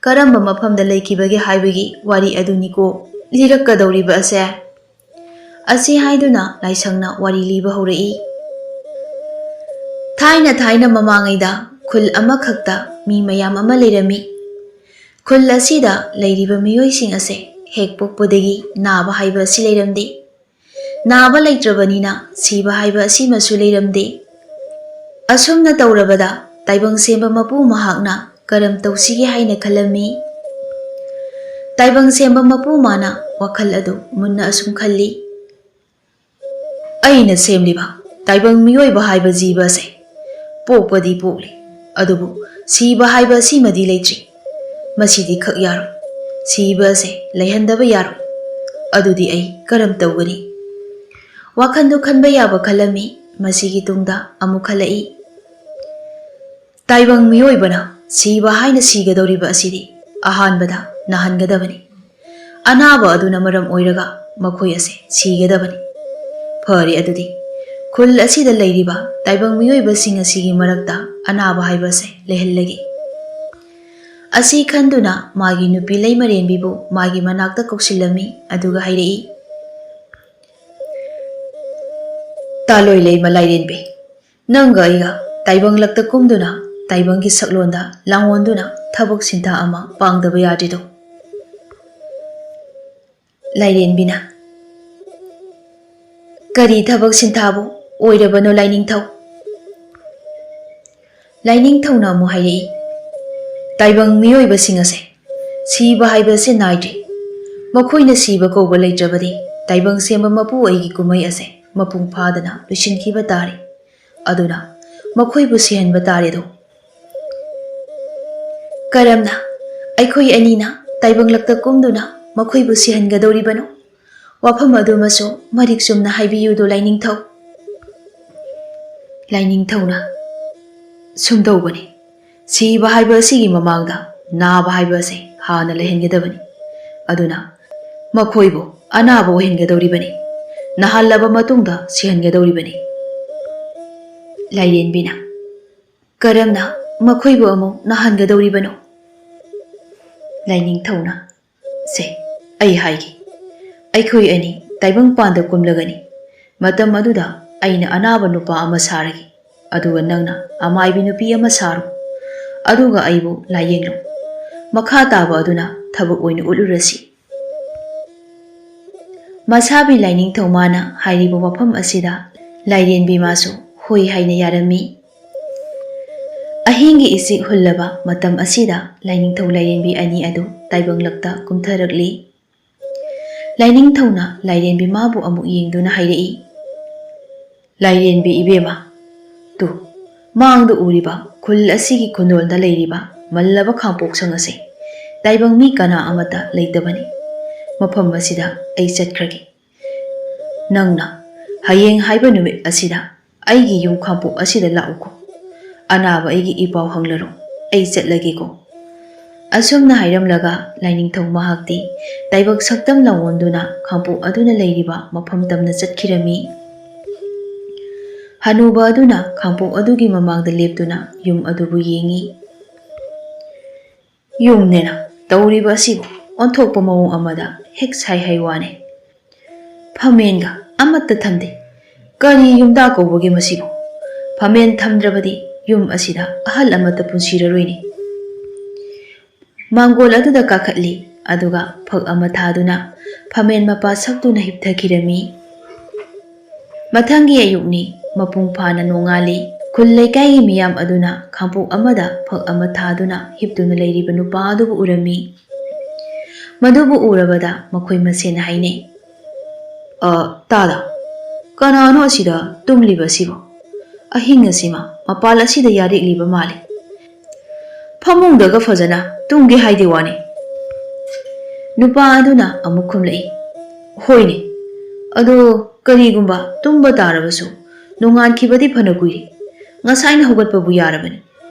ꯀꯔꯝꯕ ꯃꯐꯝꯗ ꯂꯩꯈꯤꯕꯒꯦ ꯍꯥꯏꯕꯒꯤ ꯋꯥꯔꯤ ꯑꯗꯨꯅꯤꯀꯣ ꯂꯤꯔꯛꯀꯗꯧꯔꯤꯕ ꯑꯁꯦ꯫" ꯑꯁꯤ ꯍꯥꯏꯗꯨꯅ ꯂꯥꯏꯁꯪꯅ ꯋꯥꯔꯤ ꯂꯤꯕ ꯍꯧꯔꯛꯏ꯫ ꯊꯥꯏꯅ ꯊꯥꯏꯅ ꯃꯃꯥꯡꯉꯩꯗ ꯈꯨꯜ ꯑꯃꯈꯛꯇ ꯃꯤ ꯃꯌꯥꯝ ꯑꯃ ꯂꯩꯔꯝꯃꯤ꯫ ꯈꯨꯜ ꯑꯁꯤꯗ ꯂꯩꯔꯤꯕ ꯃꯤꯑꯣꯏꯁꯤꯡ ꯑꯁꯦ ꯍꯦꯛ ꯄꯣꯛꯄꯗꯒꯤ ꯅꯥꯕ ꯍꯥꯏꯕ ꯑꯁꯤ ꯂꯩꯔꯝꯗꯦ꯫ ꯅꯥꯕ ꯂꯩꯇ꯭ꯔꯕꯅꯤꯅ ꯁꯤꯕ ꯍꯥꯏꯕ ꯑꯁꯤꯃꯁꯨ ꯂꯩꯔꯝꯗꯦ꯫ ꯑꯁꯨꯝꯅ ꯇꯧꯔꯕꯗ ꯇꯥꯏꯕꯪ ꯁꯦꯝꯕ ꯃꯄꯨ ꯃꯍꯥꯛꯅ ꯀꯔꯝ ꯇꯧꯁꯤꯒꯦ ꯍꯥꯏꯅ ꯈꯜꯂꯝꯃꯤ꯫ ꯇꯥꯏꯕꯪ ꯁꯦꯝꯕ ꯃꯄꯨ ꯃꯥꯅ ꯋꯥꯈꯜ ꯑꯗꯨ ꯃꯨꯟꯅ ꯑꯁꯨꯝ ꯈꯜꯂꯤ, "ꯑꯩꯅ ꯁꯦꯝꯂꯤꯕ ꯇꯥꯏꯕꯪ ꯃꯤꯑꯣꯏꯕ ꯍꯥꯏꯕ ꯖꯤꯕ ꯑꯁꯦ ꯄꯣꯛꯄꯗꯤ ꯄꯣꯛꯂꯤ, ꯑꯗꯨꯕꯨ ꯁꯤꯕ ꯍꯥꯏꯕ ꯑꯁꯤꯃꯗꯤ ꯂꯩꯇ꯭ꯔꯤ꯫ ꯃꯁꯤꯗꯤ ꯈꯛ ꯌꯥꯔꯣꯏ꯫ ꯁꯤꯕ ꯑꯁꯦ ꯂꯩꯍꯟꯗꯕ ꯌꯥꯔꯣꯏ꯫ ꯑꯗꯨꯗꯤ ꯑꯩ ꯀꯔꯝ ꯇꯧꯒꯅꯤ?" ꯋꯥꯈꯜꯗꯨ ꯈꯟꯕ ꯌꯥꯕ ꯈꯜꯂꯝꯃꯤ꯫ ꯃꯁꯤꯒꯤ ꯇꯨꯡꯗ ꯑꯃꯨꯛ ꯈꯜꯂꯛꯏ, "ꯇꯥꯏꯕꯪ ꯃꯤꯑꯣꯏꯕꯅ ꯁꯤꯕ ꯍꯥꯏꯅ ꯁꯤꯒꯗꯧꯔꯤꯕ ꯑꯁꯤꯗꯤ ꯑꯍꯥꯟꯕꯗ ꯅꯥꯍꯟꯒꯗꯕꯅꯤ꯫ ꯑꯅꯥꯕ ꯑꯗꯨꯅ ꯃꯔꯝ ꯑꯣꯏꯔꯒ ꯃꯈꯣꯏ ꯑꯁꯦ ꯁꯤꯒꯗꯕꯅꯤ꯫ ꯐꯔꯦ, ꯑꯗꯨꯗꯤ ꯈꯨꯜ ꯑꯁꯤꯗ ꯂꯩꯔꯤꯕ ꯇꯥꯏꯕꯪ ꯃꯤꯑꯣꯏꯕꯁꯤꯡ ꯑꯁꯤꯒꯤ ꯃꯔꯛꯇ ꯑꯅꯥꯕ ꯍꯥꯏꯕ ꯑꯁꯦ ꯂꯩꯍꯜꯂꯒꯦ꯫" ꯑꯁꯤ ꯈꯟꯗꯨꯅ ꯃꯥꯒꯤ ꯅꯨꯄꯤ ꯂꯩꯃꯔꯦꯟꯕꯤꯕꯨ ꯃꯥꯒꯤ ꯃꯅꯥꯛꯇ ꯀꯧꯁꯤꯜꯂꯝꯃꯤ, ꯑꯗꯨꯒ ꯍꯥꯏꯔꯛꯏ, "ꯇꯥꯂꯣꯏ ꯂꯩꯃ ꯂꯥꯏꯔꯦꯟꯕꯤ, ꯅꯪꯒ ꯑꯩꯒ ꯇꯥꯏꯕꯪ ꯂꯛꯇ ꯀꯨꯝꯗꯨꯅ ꯇꯥꯏꯕꯪꯒꯤ ꯁꯛꯂꯣꯟꯗ ꯂꯥꯡꯑꯣꯟꯗꯨꯅ ꯊꯕꯛ ꯁꯤꯟꯊꯥ ꯑꯃ ꯄꯥꯡꯗꯕ ꯌꯥꯗ꯭ꯔꯤꯗꯣ꯫" ꯂꯥꯏꯔꯦꯟꯕꯤꯅ, "ꯀꯔꯤ ꯊꯕꯛ ꯁꯤꯟꯊꯥꯕꯨ ꯑꯣꯏꯔꯕꯅꯣ ꯂꯥꯏꯅꯤꯡꯊꯧ?" ꯂꯥꯏꯅꯤꯡꯊꯧꯅ ꯑꯃꯨꯛ ꯍꯥꯏꯔꯛꯏ, "ꯇꯥꯏꯕꯪ ꯃꯤꯑꯣꯏꯕꯁꯤꯡ ꯑꯁꯦ ꯁꯤꯕ ꯍꯥꯏꯕ ꯑꯁꯤ ꯅꯥꯏꯗ꯭ꯔꯤ꯫ ꯃꯈꯣꯏꯅ ꯁꯤꯕ ꯀꯧꯕ ꯂꯩꯇ꯭ꯔꯕꯗꯤ ꯇꯥꯏꯕꯪ ꯁꯦꯝꯕ ꯃꯄꯨ ꯑꯩꯒꯤ ꯀꯨꯝꯍꯩ ꯑꯁꯦ ꯃꯄꯨꯡ ꯐꯥꯗꯅ ꯂꯣꯏꯁꯤꯟꯈꯤꯕ ꯇꯥꯔꯦ꯫ ꯑꯗꯨꯅ ꯃꯈꯣꯏꯕꯨ ꯁꯤꯍꯟꯕ ꯇꯥꯔꯦꯗꯣ꯫ ꯀꯔꯝꯅ ꯑꯩꯈꯣꯏ ꯑꯅꯤꯅ ꯇꯥꯏꯕꯪꯂꯛꯇ ꯀꯨꯝꯗꯨꯅ ꯃꯈꯣꯏꯕꯨ ꯁꯤꯍꯟꯒꯗꯧꯔꯤꯕꯅꯣ? ꯋꯥꯐꯝ ꯑꯗꯨꯃꯁꯨ ꯃꯔꯤꯛ ꯆꯨꯝꯅ ꯍꯥꯏꯕꯤꯌꯨꯗꯣ ꯂꯥꯏꯅꯤꯡꯊꯧ꯫" ꯂꯥꯏꯅꯤꯡꯊꯧꯅ, "ꯁꯨꯝꯗꯧꯕꯅꯤ, ꯁꯤꯕ ꯍꯥꯏꯕ ꯑꯁꯤꯒꯤ ꯃꯃꯥꯡꯗ ꯅꯥꯕ ꯍꯥꯏꯕ ꯑꯁꯤ ꯍꯥꯟꯅ ꯂꯩꯍꯟꯒꯗꯕꯅꯤ꯫ ꯑꯗꯨꯅ ꯃꯈꯣꯏꯕꯨ ꯑꯅꯥꯕ ꯑꯣꯏꯍꯟꯒꯗꯧꯔꯤꯕꯅꯤ꯫ ꯅꯥꯍꯜꯂꯕ ꯃꯇꯨꯡꯗ ꯁꯤꯍꯟꯒꯗꯧꯔꯤꯕꯅꯤ꯫" ꯂꯥꯏꯔꯦꯟꯕꯤꯅ, "ꯀꯔꯝꯅ ꯃꯈꯣꯏꯕꯨ ꯑꯃꯨꯛ ꯅꯥꯍꯟꯒꯗꯧꯔꯤꯕꯅꯣ?" ꯂꯥꯏꯅꯤꯡꯊꯧꯅ, "ꯁꯦ, ꯑꯩ ꯍꯥꯏꯒꯦ꯫ ꯑꯩꯈꯣꯏ ꯑꯅꯤ ꯇꯥꯏꯕꯪꯄꯥꯟꯗ ꯀꯨꯝꯂꯒꯅꯤ꯫ ꯃꯇꯝ ꯑꯗꯨꯗ ꯑꯩꯅ ꯑꯅꯥꯕ ꯅꯨꯄꯥ ꯑꯃ ꯁꯥꯔꯒꯦ, ꯑꯗꯨꯒ ꯅꯪꯅ ꯑꯃꯥꯏꯕꯤ ꯅꯨꯄꯤ ꯑꯃ ꯁꯥꯔꯣ꯫ ꯑꯗꯨꯒ ꯑꯩꯕꯨ ꯂꯥꯏꯌꯦꯡꯂꯣ꯫ ꯃꯈꯥ ꯇꯥꯕ ꯑꯗꯨꯅ ꯊꯕꯛ ꯑꯣꯏꯅ ꯎꯠꯂꯨꯔꯁꯤ꯫" ꯃꯁꯥꯕꯤ ꯂꯥꯏꯅꯤꯡꯊꯧ ꯃꯥꯅ ꯍꯥꯏꯔꯤꯕ ꯋꯥꯐꯝ ꯑꯁꯤꯗ ꯂꯥꯏꯔꯦꯟꯕꯤ ꯃꯥꯁꯨ ꯍꯣꯏ ꯍꯥꯏꯅ ꯌꯥꯔꯝꯃꯤ꯫ ꯑꯍꯤꯡꯒꯤ ꯏꯆꯤꯛ ꯍꯨꯜꯂꯕ ꯃꯇꯝ ꯑꯁꯤꯗ ꯂꯥꯏꯅꯤꯡꯊꯧ ꯂꯥꯏꯔꯦꯟꯕꯤ ꯑꯅꯤ ꯑꯗꯨ ꯇꯥꯏꯕꯪꯂꯛꯇ ꯀꯨꯝꯊꯔꯛꯂꯤ꯫ ꯂꯥꯏꯅꯤꯡꯊꯧꯅ ꯂꯥꯏꯔꯦꯟꯕꯤ ꯃꯥꯕꯨ ꯑꯃꯨꯛ ꯌꯦꯡꯗꯨꯅ ꯍꯥꯏꯔꯛꯏ, "ꯂꯥꯏꯔꯦꯟꯕꯤ ꯏꯕꯦꯝꯃ, ꯇꯨ, ꯃꯥꯡꯗ ꯎꯔꯤꯕ ꯈꯨꯜ ꯑꯁꯤꯒꯤ ꯈꯨꯟꯗꯣꯜꯗ ꯂꯩꯔꯤꯕ ꯃꯜꯂꯕ ꯈꯥꯡꯄꯣꯛꯁꯪ ꯑꯁꯦ ꯇꯥꯏꯕꯪ ꯃꯤ ꯀꯅꯥ ꯑꯃꯠꯇ ꯂꯩꯇꯕꯅꯤ꯫ ꯃꯐꯝ ꯑꯁꯤꯗ ꯑꯩ ꯆꯠꯈ꯭ꯔꯒꯦ꯫ ꯅꯪꯅ ꯍꯌꯦꯡ ꯍꯥꯏꯕ ꯅꯨꯃꯤꯠ ꯑꯁꯤꯗ ꯑꯩꯒꯤ ꯌꯨꯝ ꯈꯥꯡꯄꯣꯛ ꯑꯁꯤꯗ ꯂꯥꯛꯎꯀꯣ꯫ ꯑꯅꯥꯕ ꯑꯩꯒꯤ ꯏ ꯄꯥꯎ ꯍꯪꯂꯔꯣ꯫ ꯑꯩ ꯆꯠꯂꯒꯦꯀꯣ꯫" ꯑꯁꯨꯝꯅ ꯍꯥꯏꯔꯝꯂꯒ ꯂꯥꯏꯅꯤꯡꯊꯧ ꯃꯍꯥꯛꯇꯤ ꯇꯥꯏꯕꯛ ꯁꯛꯇꯝ ꯂꯥꯡꯑꯣꯟꯗꯨꯅ ꯈꯥꯡꯄꯣꯛ ꯑꯗꯨꯅ ꯂꯩꯔꯤꯕ ꯃꯐꯝ ꯇꯝꯅ ꯆꯠꯈꯤꯔꯝꯃꯤ꯫ ꯍꯅꯨꯕ ꯑꯗꯨꯅ ꯈꯥꯡꯄꯣꯛ ꯑꯗꯨꯒꯤ ꯃꯃꯥꯡꯗ ꯂꯦꯞꯇꯨꯅ ꯌꯨꯝ ꯑꯗꯨꯕꯨ ꯌꯦꯡꯏ꯫ ꯌꯨꯝꯅꯦꯅ ꯇꯧꯔꯤꯕ ꯑꯁꯤꯕꯨ ꯑꯣꯟꯊꯣꯛꯄ ꯃꯑꯣꯡ ꯑꯃꯗ ꯍꯦꯛ ꯁꯥꯏ ꯍꯥꯏ ꯋꯥꯅꯦ꯫ ꯐꯝꯃꯦꯟꯒ ꯑꯃꯠꯇ ꯊꯝꯗꯦ꯫ ꯀꯔꯤ ꯌꯨꯝꯗ ꯀꯧꯕꯒꯦ ꯃꯁꯤꯕꯨ? ꯐꯝꯃꯦꯟ ꯊꯝꯗ꯭ꯔꯕꯗꯤ ꯌꯨꯝ ꯑꯁꯤꯗ ꯑꯍꯜ ꯑꯃꯠꯇ ꯄꯨꯟꯁꯤꯔꯔꯣꯏꯅꯦ꯫ ꯃꯥꯡꯒꯣꯜ ꯑꯗꯨꯗ ꯀꯥꯈꯠꯂꯤ, ꯑꯗꯨꯒ ꯐꯛ ꯑꯃ ꯊꯥꯗꯨꯅ ꯐꯝꯃꯦꯟ ꯃꯄꯥ ꯁꯛꯇꯨꯅ ꯍꯤꯞꯊꯈꯤꯔꯝꯃꯤ꯫ ꯃꯊꯪꯒꯤ ꯑꯌꯨꯛꯅꯤ, ꯃꯄꯨꯡ ꯐꯥꯅ ꯅꯣꯡꯉꯥꯜꯂꯤ꯫ ꯈꯨꯜ ꯂꯩꯀꯥꯏꯒꯤ ꯃꯤꯌꯥꯝ ꯑꯗꯨꯅ ꯈꯥꯡꯄꯣꯛ ꯑꯃꯗ ꯐꯛ ꯑꯃ ꯊꯥꯗꯨꯅ ꯍꯤꯞꯇꯨꯅ ꯂꯩꯔꯤꯕ ꯅꯨꯄꯥ ꯑꯗꯨꯕꯨ ꯎꯔꯝꯃꯤ꯫ ꯃꯗꯨꯕꯨ ꯎꯔꯕꯗ ꯃꯈꯣꯏ ꯃꯁꯦꯟ ꯍꯥꯏꯅꯩ, "ꯑ, ꯇꯥꯗ, ꯀꯅꯥꯅꯣ ꯑꯁꯤꯗ ꯇꯨꯝꯂꯤꯕ ꯑꯁꯤꯕꯣ? ꯑꯍꯤꯡ ꯑꯁꯤꯃ ꯃꯄꯥꯜ ꯑꯁꯤꯗ ꯌꯥꯔꯦꯛꯂꯤꯕ ꯃꯥꯜꯂꯤ꯫ ꯐꯃꯨꯡꯗꯒ ꯐꯖꯅ ꯇꯨꯝꯒꯦ ꯍꯥꯏꯗꯦ ꯋꯥꯅꯤ?" ꯅꯨꯄꯥ ꯑꯗꯨꯅ ꯑꯃꯨꯛ ꯈꯨꯝꯂꯛꯏ, "ꯍꯣꯏꯅꯦ, ꯑꯗꯣ ꯀꯔꯤꯒꯨꯝꯕ ꯇꯨꯝꯕ ꯇꯥꯔꯕꯁꯨ ꯅꯣꯡꯉꯥꯟꯈꯤꯕꯗꯤ ꯐꯅ ꯀꯨꯏꯔꯦ꯫ ꯉꯁꯥꯏꯅ ꯍꯧꯒꯠꯄꯕꯨ ꯌꯥꯔꯕꯅꯤ꯫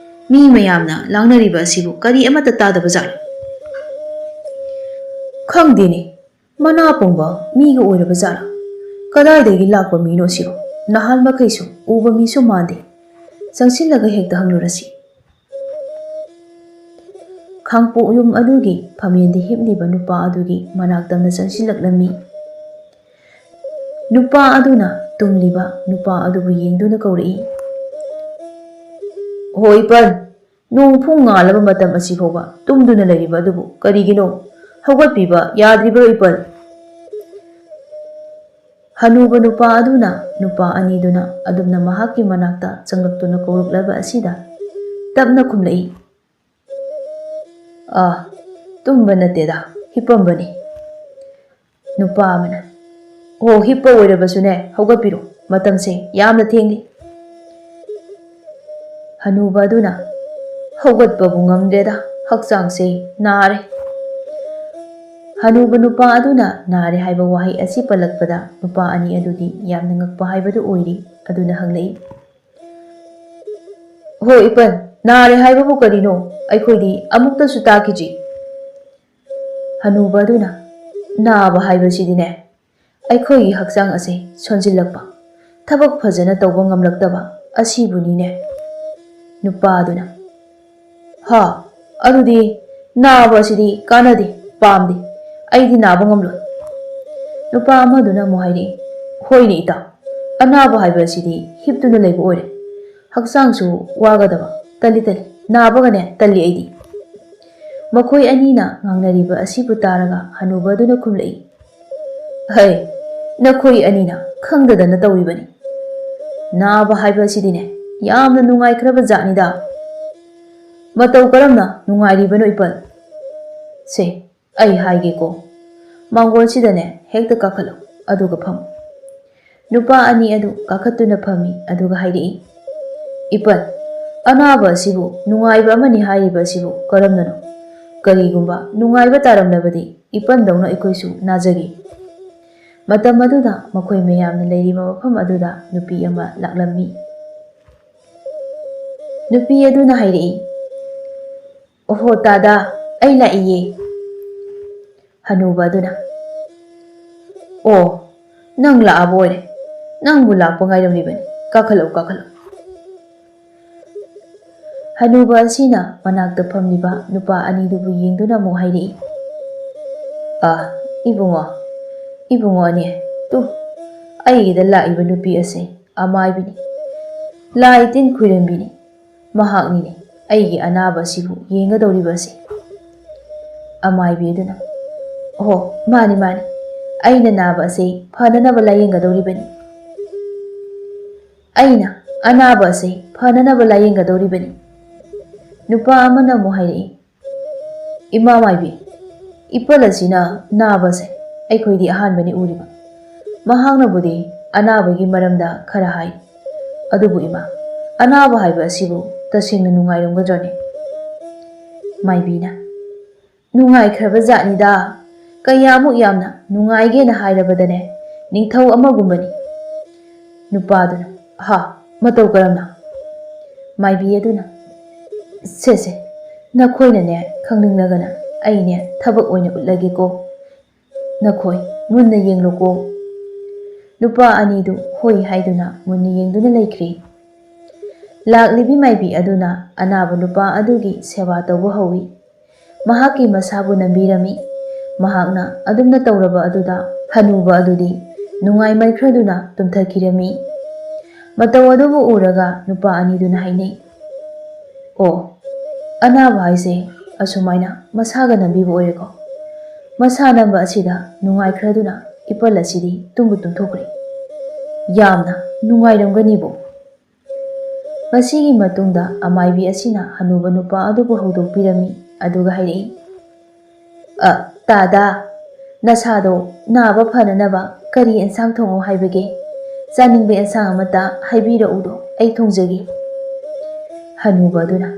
ꯃꯤ ꯃꯌꯥꯝꯅ ꯂꯥꯡꯅꯔꯤꯕ ꯑꯁꯤꯕꯨ ꯀꯔꯤ ꯑꯃꯠꯇ ꯇꯥꯗꯕ ꯖꯥꯠꯂꯣ?" "ꯈꯪꯗꯦꯅꯦ, ꯃꯅꯥ ꯄꯪꯕ ꯃꯤꯒ ꯑꯣꯏꯔꯕ ꯖꯥꯠꯂꯥ? ꯀꯗꯥꯏꯗꯒꯤ ꯂꯥꯛꯄ ꯃꯤꯅꯣ ꯁꯤꯕꯣ? ꯅꯍꯥꯟ ꯃꯈꯩꯁꯨ ꯎꯕ ꯃꯤꯁꯨ ꯃꯥꯟꯗꯦ꯫ ꯆꯪꯁꯤꯜꯂꯒ ꯍꯦꯛꯇ ꯍꯪꯂꯨꯔꯁꯤ꯫" ꯈꯥꯡꯄꯣꯛ ꯌꯨꯝ ꯑꯗꯨꯒꯤ ꯐꯝꯃꯦꯟꯗ ꯍꯤꯞꯂꯤꯕ ꯅꯨꯄꯥ ꯑꯗꯨꯒꯤ ꯃꯅꯥꯛ ꯇꯝꯅ ꯆꯪꯁꯤꯜꯂꯛꯂꯝꯃꯤ꯫ ꯅꯨꯄꯥ ꯑꯗꯨꯅ ꯇꯨꯝꯂꯤꯕ ꯅꯨꯄꯥ ꯑꯗꯨꯕꯨ ꯌꯦꯡꯗꯨꯅ ꯀꯧꯔꯛꯏ, "ꯍꯣ ꯏꯄꯜ, ꯅꯣꯡ ꯐꯨꯡ ꯉꯥꯜꯂꯕ ꯃꯇꯝ ꯑꯁꯤ ꯐꯥꯎꯕ ꯇꯨꯝꯗꯨꯅ ꯂꯩꯔꯤꯕ ꯑꯗꯨꯕꯨ ꯀꯔꯤꯒꯤꯅꯣ? ꯍꯧꯒꯠꯄꯤꯕ ꯌꯥꯗ꯭ꯔꯤꯕ꯭ꯔꯣ ꯏꯄꯜ?" ꯍꯅꯨꯕ ꯅꯨꯄꯥ ꯑꯗꯨꯅ ꯅꯨꯄꯥ ꯑꯅꯤꯗꯨꯅ ꯑꯗꯨꯝꯅ ꯃꯍꯥꯛꯀꯤ ꯃꯅꯥꯛꯇ ꯆꯪꯂꯛꯇꯨꯅ ꯀꯧꯔꯛꯂꯕ ꯑꯁꯤꯗ ꯇꯞꯅ ꯈꯨꯝꯂꯛꯏ, "ꯑꯥ, ꯇꯨꯝꯕ ꯅꯠꯇꯦꯗ, ꯍꯤꯞꯄꯝꯕꯅꯤ꯫" ꯅꯨꯄꯥ ꯑꯃꯅ, "ꯑꯣ, ꯍꯤꯞꯄ ꯑꯣꯏꯔꯕꯁꯨꯅꯦ, ꯍꯧꯒꯠꯄꯤꯔꯣ, ꯃꯇꯝꯁꯦ ꯌꯥꯝꯅ ꯊꯦꯡꯂꯤ꯫" ꯍꯅꯨꯕ ꯑꯗꯨꯅ, "ꯍꯧꯒꯠꯄꯕꯨ ꯉꯝꯗ꯭ꯔꯦꯗ, ꯍꯛꯆꯥꯡꯁꯦ ꯅꯥꯔꯦ꯫" ꯍꯅꯨꯕ ꯅꯨꯄꯥ ꯑꯗꯨꯅ ꯅꯥꯔꯦ ꯍꯥꯏꯕ ꯋꯥꯍꯩ ꯑꯁꯤ ꯄꯜꯂꯛꯄꯗ ꯅꯨꯄꯥ ꯑꯅꯤ ꯑꯗꯨꯗꯤ ꯌꯥꯝꯅ ꯉꯛꯄ ꯍꯥꯏꯕꯗꯨ ꯑꯣꯏꯔꯤ꯫ ꯑꯗꯨꯅ ꯍꯪꯂꯛꯏ, "ꯍꯣ ꯏꯄꯟ, ꯅꯥꯔꯦ ꯍꯥꯏꯕꯕꯨ ꯀꯔꯤꯅꯣ? ꯑꯩꯈꯣꯏꯗꯤ ꯑꯃꯨꯛꯇꯁꯨ ꯇꯥꯈꯤꯗ꯭ꯔꯤ꯫" ꯍꯅꯨꯕ ꯑꯗꯨꯅ, "ꯅꯥꯕ ꯍꯥꯏꯕꯁꯤꯗꯤꯅꯦ, ꯑꯩꯈꯣꯏꯒꯤ ꯍꯛꯆꯥꯡ ꯑꯁꯤ ꯁꯣꯟꯖꯤꯜꯂꯛꯄ, ꯊꯕꯛ ꯐꯖꯅ ꯇꯧꯕ ꯉꯝꯂꯛꯇꯕ ꯑꯁꯤꯕꯨꯅꯤꯅꯦ꯫" ꯅꯨꯄꯥ ꯑꯗꯨꯅ, "ꯍꯥ, ꯑꯗꯨꯗꯤ ꯅꯥꯕ ꯑꯁꯤꯗꯤ ꯀꯥꯟꯅꯗꯦ, ꯄꯥꯝꯗꯦ, ꯑꯩꯗꯤ ꯅꯥꯕ ꯉꯝꯂꯣꯏ꯫" ꯅꯨꯄꯥ ꯑꯃꯗꯨꯅ ꯑꯃꯨꯛ ꯍꯥꯏꯔꯛꯏ, "ꯍꯣꯏꯅꯦ ꯏꯇꯥꯎ, ꯑꯅꯥꯕ ꯍꯥꯏꯕ ꯑꯁꯤꯗꯤ ꯍꯤꯞꯇꯨꯅ ꯂꯩꯕ ꯑꯣꯏꯔꯦ꯫ ꯍꯛꯆꯥꯡꯁꯨ ꯋꯥꯒꯗꯕ, ꯇꯜꯂꯤ ꯇꯜꯂꯤ, ꯅꯥꯕꯒꯅꯦ ꯇꯜꯂꯤ ꯑꯩꯗꯤ꯫" ꯃꯈꯣꯏ ꯑꯅꯤꯅ ꯉꯥꯡꯅꯔꯤꯕ ꯑꯁꯤꯕꯨ ꯇꯥꯔꯒ ꯍꯅꯨꯕ ꯑꯗꯨꯅ ꯈꯨꯝꯂꯛꯏ, "ꯍꯩ, ꯅꯈꯣꯏ ꯑꯅꯤꯅ ꯈꯪꯗꯗꯅ ꯇꯧꯔꯤꯕꯅꯤ꯫ ꯅꯥꯕ ꯍꯥꯏꯕ ꯑꯁꯤꯗꯤꯅꯦ, ꯌꯥꯝꯅ ꯅꯨꯡꯉꯥꯏꯈ꯭ꯔꯕ ꯖꯥꯠꯅꯤꯗ꯫ "ꯃꯇꯧ ꯀꯔꯝꯅ ꯅꯨꯡꯉꯥꯏꯔꯤꯕꯅꯣ ꯏꯄꯜ? ꯁꯦ, ꯑꯩ ꯍꯥꯏꯒꯦꯀꯣ, ꯃꯥꯡꯒꯣꯜꯁꯤꯗꯅꯦ ꯍꯦꯛꯇ ꯀꯥꯈꯠꯂꯨ, ꯑꯗꯨꯒ ꯐꯝꯃꯨ꯫" ꯅꯨꯄꯥ ꯑꯅꯤ ꯑꯗꯨ ꯀꯥꯈꯠꯇꯨꯅ ꯐꯝꯃꯤ, ꯑꯗꯨꯒ ꯍꯥꯏꯔꯛꯏ, "ꯏꯄꯜ, ꯑꯅꯥꯕ ꯑꯁꯤꯕꯨ ꯅꯨꯡꯉꯥꯏꯕ ꯑꯃꯅꯤ ꯍꯥꯏꯔꯤꯕ ꯑꯁꯤꯕꯨ ꯀꯔꯝꯅꯅꯣ? ꯀꯔꯤꯒꯨꯝꯕ ꯅꯨꯡꯉꯥꯏꯕ ꯇꯥꯔꯝꯂꯕꯗꯤ ꯏꯄꯜꯗꯧꯅ ꯑꯩꯈꯣꯏꯁꯨ ꯅꯥꯖꯒꯦ꯫" ꯃꯇꯝ ꯑꯗꯨꯗ ꯃꯈꯣꯏ ꯃꯌꯥꯝꯅ ꯂꯩꯔꯤꯕ ꯃꯐꯝ ꯑꯗꯨꯗ ꯅꯨꯄꯤ ꯑꯃ ꯂꯥꯛꯂꯝꯃꯤ꯫ ꯅꯨꯄꯤ ꯑꯗꯨꯅ ꯍꯥꯏꯔꯛꯏ, "ꯑꯣꯍꯣ ꯇꯥꯗꯥ, ꯑꯩ ꯂꯥꯛꯏꯌꯦ꯫" ꯍꯅꯨꯕ ꯑꯗꯨꯅ, "ꯑꯣ, ꯅꯪ ꯂꯥꯛꯑꯕ ꯑꯣꯏꯔꯦ꯫ ꯅꯪꯕꯨ ꯂꯥꯛꯄ ꯉꯥꯏꯔꯝꯂꯤꯕꯅꯤ꯫ ꯀꯥꯈꯠꯂꯛꯎ, ꯀꯥꯈꯠꯂꯛꯎ꯫" ꯍꯅꯨꯕ ꯑꯁꯤꯅ ꯃꯅꯥꯛꯇ ꯐꯝꯂꯤꯕ ꯅꯨꯄꯥ ꯑꯅꯤꯗꯨꯕꯨ ꯌꯦꯡꯗꯨꯅ ꯑꯃꯨꯛ ꯍꯥꯏꯔꯛꯏ, "ꯑ, ꯏꯕꯨꯡꯉꯣ, ꯏꯕꯨꯡꯉꯣ ꯑꯅꯤ, ꯇꯨ, ꯑꯩꯒꯤꯗ ꯂꯥꯛꯏꯕ ꯅꯨꯄꯤ ꯑꯁꯤ ꯑꯃꯥꯏꯕꯤꯅꯤ꯫ ꯂꯥꯏ ꯇꯤꯟ ꯈꯨꯏꯔꯝꯕꯤꯅꯤ꯫ ꯃꯍꯥꯛꯅꯤꯅꯦ ꯑꯩꯒꯤ ꯑꯅꯥꯕ ꯑꯁꯤꯕꯨ ꯌꯦꯡꯒꯗꯧꯔꯤꯕ ꯑꯁꯤ꯫" ꯑꯃꯥꯏꯕꯤ ꯑꯗꯨꯅ, "ꯑꯣꯍꯣ, ꯃꯥꯅꯤ, ꯃꯥꯅꯤ꯫ ꯑꯩꯅ ꯅꯥꯕ ꯑꯁꯤ ꯐꯅꯅꯕ ꯂꯥꯌꯦꯡꯒꯗꯧꯔꯤꯕꯅꯤ꯫ ꯑꯩꯅ ꯑꯅꯥꯕ ꯑꯁꯤ ꯐꯅꯅꯕ ꯂꯥꯌꯦꯡꯒꯗꯧꯔꯤꯕꯅꯤ꯫" ꯅꯨꯄꯥ ꯑꯃꯅ ꯑꯃꯨꯛ ꯍꯥꯏꯔꯛꯏ, "ꯏꯃꯥ ꯃꯥꯏꯕꯤ, ꯏꯄꯜ ꯑꯁꯤꯅ ꯅꯥꯕꯁꯦ ꯑꯩꯈꯣꯏꯗꯤ ꯑꯍꯥꯟꯕꯅꯤ ꯎꯔꯤꯕ꯫ ꯃꯍꯥꯛꯅꯕꯨꯗꯤ ꯑꯅꯥꯕꯒꯤ ꯃꯔꯝꯗ ꯈꯔ ꯍꯥꯏ꯫ ꯑꯗꯨꯕꯨ ꯏꯃꯥ, ꯑꯅꯥꯕ ꯍꯥꯏꯕ ꯑꯁꯤꯕꯨ ꯇꯁꯦꯡꯅ ꯅꯨꯡꯉꯥꯏꯔꯝꯒꯗ꯭ꯔꯅꯦ?" ꯃꯥꯏꯕꯤꯅ, "ꯅꯨꯡꯉꯥꯏꯈ꯭ꯔꯕ ꯖꯥꯠꯅꯤꯗ꯫ ꯀꯌꯥꯃꯨꯛ ꯌꯥꯝꯅ ꯅꯨꯡꯉꯥꯏꯒꯦꯅ ꯍꯥꯏꯔꯕꯗꯅꯦ, ꯅꯤꯡꯊꯧ ꯑꯃꯒꯨꯝꯕꯅꯤ꯫" ꯅꯨꯄꯥꯗꯨꯅ, "ꯑꯍꯥ, ꯃꯇꯧ ꯀꯔꯝꯅ?" ꯃꯥꯏꯕꯤ ꯑꯗꯨꯅ, "ꯁꯦ, ꯁꯦ, ꯅꯈꯣꯏꯅꯅꯦ ꯈꯪꯅꯤꯡꯂꯒꯅ ꯑꯩꯅꯦ ꯊꯕꯛ ꯑꯣꯏꯅ ꯎꯠꯂꯒꯦꯀꯣ꯫ ꯅꯈꯣꯏ ꯃꯨꯟꯅ ꯌꯦꯡꯂꯨꯀꯣ꯫" ꯅꯨꯄꯥ ꯑꯅꯤꯗꯨ ꯍꯣꯏ ꯍꯥꯏꯗꯨꯅ ꯃꯨꯟꯅ ꯌꯦꯡꯗꯨꯅ ꯂꯩꯈ꯭ꯔꯦ꯫ ꯂꯥꯛꯂꯤꯕꯤ ꯃꯥꯏꯕꯤ ꯑꯗꯨꯅ ꯑꯅꯥꯕ ꯅꯨꯄꯥ ꯑꯗꯨꯒꯤ ꯁꯦꯕꯥ ꯇꯧꯕ ꯍꯧꯏ꯫ ꯃꯍꯥꯛꯀꯤ ꯃꯁꯥꯕꯨ ꯅꯝꯕꯤꯔꯝꯃꯤ꯫ ꯃꯍꯥꯛꯅ ꯑꯗꯨꯝꯅ ꯇꯧꯔꯕ ꯑꯗꯨꯗ ꯍꯅꯨꯕ ꯑꯗꯨꯗꯤ ꯅꯨꯡꯉꯥꯏꯃꯟꯈ꯭ꯔꯗꯨꯅ ꯇꯨꯝꯊꯈꯤꯔꯝꯃꯤ꯫ ꯃꯇꯧ ꯑꯗꯨꯕꯨ ꯎꯔꯒ ꯅꯨꯄꯥ ꯑꯅꯤꯗꯨꯅ ꯍꯥꯏꯅꯩ, "ꯑꯣ, ꯑꯅꯥꯕ ꯍꯥꯏꯁꯦ ꯑꯁꯨꯃꯥꯏꯅ ꯃꯁꯥꯒ ꯅꯝꯕꯤꯕ ꯑꯣꯏꯔꯦꯀꯣ꯫ ꯃꯁꯥ ꯅꯝꯕ ꯑꯁꯤꯗ ꯅꯨꯡꯉꯥꯏꯈ꯭ꯔꯗꯨꯅ ꯏꯄꯜ ꯑꯁꯤꯗꯤ ꯇꯨꯝꯕꯨ ꯇꯨꯝꯊꯣꯛꯈ꯭ꯔꯦ꯫ ꯌꯥꯝꯅ ꯅꯨꯡꯉꯥꯏꯔꯝꯒꯅꯤꯕꯣ꯫" ꯃꯁꯤꯒꯤ ꯃꯇꯨꯡꯗ ꯑꯃꯥꯏꯕꯤ ꯑꯁꯤꯅ ꯍꯅꯨꯕ ꯅꯨꯄꯥ ꯑꯗꯨꯕꯨ ꯍꯧꯗꯣꯛꯄꯤꯔꯝꯃꯤ, ꯑꯗꯨꯒ ꯍꯥꯏꯔꯛꯏ, "ꯑ, ꯇꯥꯗꯥ, ꯅꯁꯥꯗꯣ ꯅꯥꯕ ꯐꯅꯅꯕ ꯀꯔꯤ ꯑꯦꯟꯁꯥꯡ ꯊꯣꯡꯉꯣ ꯍꯥꯏꯕꯒꯦ? ꯆꯥꯅꯤꯡꯕ ꯑꯦꯟꯁꯥꯡ ꯑꯃꯠꯇ ꯍꯥꯏꯕꯤꯔꯛꯎꯗꯣ, ꯑꯩ ꯊꯣꯡꯖꯒꯦ꯫" ꯍꯅꯨꯕ ꯑꯗꯨꯅ,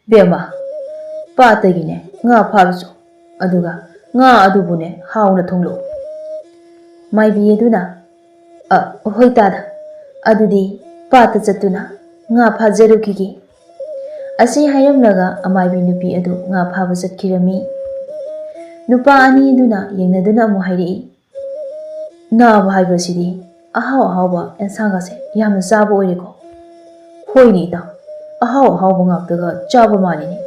"ꯕꯦꯝꯃ, ꯄꯥꯠꯇꯒꯤꯅꯦ ꯉꯥ ꯐꯥꯔꯨꯆꯣ, ꯑꯗꯨꯒ ꯉꯥ ꯑꯗꯨꯕꯨꯅꯦ ꯍꯥꯎꯅ ꯊꯣꯡꯂꯛꯎ꯫" ꯃꯥꯏꯕꯤ ꯑꯗꯨꯅ, "ꯑ, ꯍꯣꯏ ꯇꯥꯗ, ꯑꯗꯨꯗꯤ ꯄꯥꯠꯇ ꯆꯠꯇꯨꯅ ꯉꯥ ꯐꯥꯖꯔꯨꯈꯤꯒꯦ꯫" ꯑꯁꯤ ꯍꯥꯏꯔꯝꯂꯒ ꯑꯃꯥꯏꯕꯤ ꯅꯨꯄꯤ ꯑꯗꯨ ꯉꯥ ꯐꯥꯕ ꯆꯠꯈꯤꯔꯝꯃꯤ꯫ ꯅꯨꯄꯥ ꯑꯅꯤ ꯑꯗꯨꯅ ꯌꯦꯡꯅꯗꯨꯅ ꯑꯃꯨꯛ ꯍꯥꯏꯔꯛꯏ, "ꯅꯥꯕ ꯍꯥꯏꯕꯁꯤꯗꯤ ꯑꯍꯥꯎ ꯑꯍꯥꯎꯕ ꯑꯦꯟꯁꯥꯡꯒꯁꯦ ꯌꯥꯝꯅ ꯆꯥꯕ ꯑꯣꯏꯔꯦꯀꯣ꯫" "ꯍꯣꯏꯅꯦ ꯏꯇꯥꯎ, ꯑꯍꯥꯎ ꯑꯍꯥꯎꯕ ꯉꯥꯛꯇꯒ ꯆꯥꯕ ꯃꯥꯜꯂꯤꯅꯦ꯫"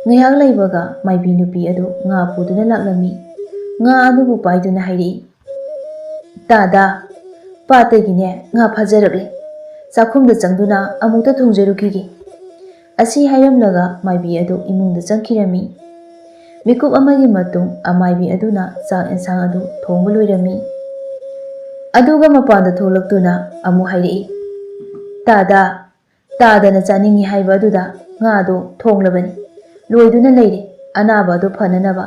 ꯉꯥꯏꯍꯥꯛ ꯂꯩꯕꯒ ꯃꯥꯏꯕꯤ ꯅꯨꯄꯤ ꯑꯗꯨ ꯉꯥ ꯄꯨꯗꯨꯅ ꯂꯥꯛꯂꯝꯃꯤ꯫ ꯉꯥ ꯑꯗꯨꯕꯨ ꯄꯥꯏꯗꯨꯅ ꯍꯥꯏꯔꯛꯏ, "ꯇꯥꯗꯥ, ꯄꯥꯠꯇꯒꯤꯅꯦ ꯉꯥ ꯐꯥꯖꯔꯛꯂꯦ꯫ ꯆꯥꯛꯈꯨꯝꯗ ꯆꯪꯗꯨꯅ ꯑꯃꯨꯛꯇ ꯊꯣꯡꯖꯔꯨꯈꯤꯒꯦ꯫" ꯑꯁꯤ ꯍꯥꯏꯔꯝꯂꯒ ꯃꯥꯏꯕꯤ ꯑꯗꯨ ꯏꯃꯨꯡꯗ ꯆꯪꯈꯤꯔꯝꯃꯤ꯫ ꯃꯤꯀꯨꯞ ꯑꯃꯒꯤ ꯃꯇꯨꯡ ꯑꯃꯥꯏꯕꯤ ꯑꯗꯨꯅ ꯆꯥꯛ ꯑꯦꯟꯁꯥꯡ ꯑꯗꯨ ꯊꯣꯡꯕ ꯂꯣꯏꯔꯝꯃꯤ꯫ ꯑꯗꯨꯒ ꯃꯄꯥꯟꯗ ꯊꯣꯛꯂꯛꯇꯨꯅ ꯑꯃꯨꯛ ꯍꯥꯏꯔꯛꯏ, "ꯇꯥꯗꯥ, ꯇꯥꯗꯅ ꯆꯥꯅꯤꯡꯉꯤ ꯍꯥꯏꯕ ꯑꯗꯨꯗ ꯉꯥꯗꯣ ꯊꯣꯡꯂꯕꯅꯤ, ꯂꯣꯏꯗꯨꯅ ꯂꯩꯔꯦ꯫ ꯑꯅꯥꯕ ꯑꯗꯨ ꯐꯅꯅꯕ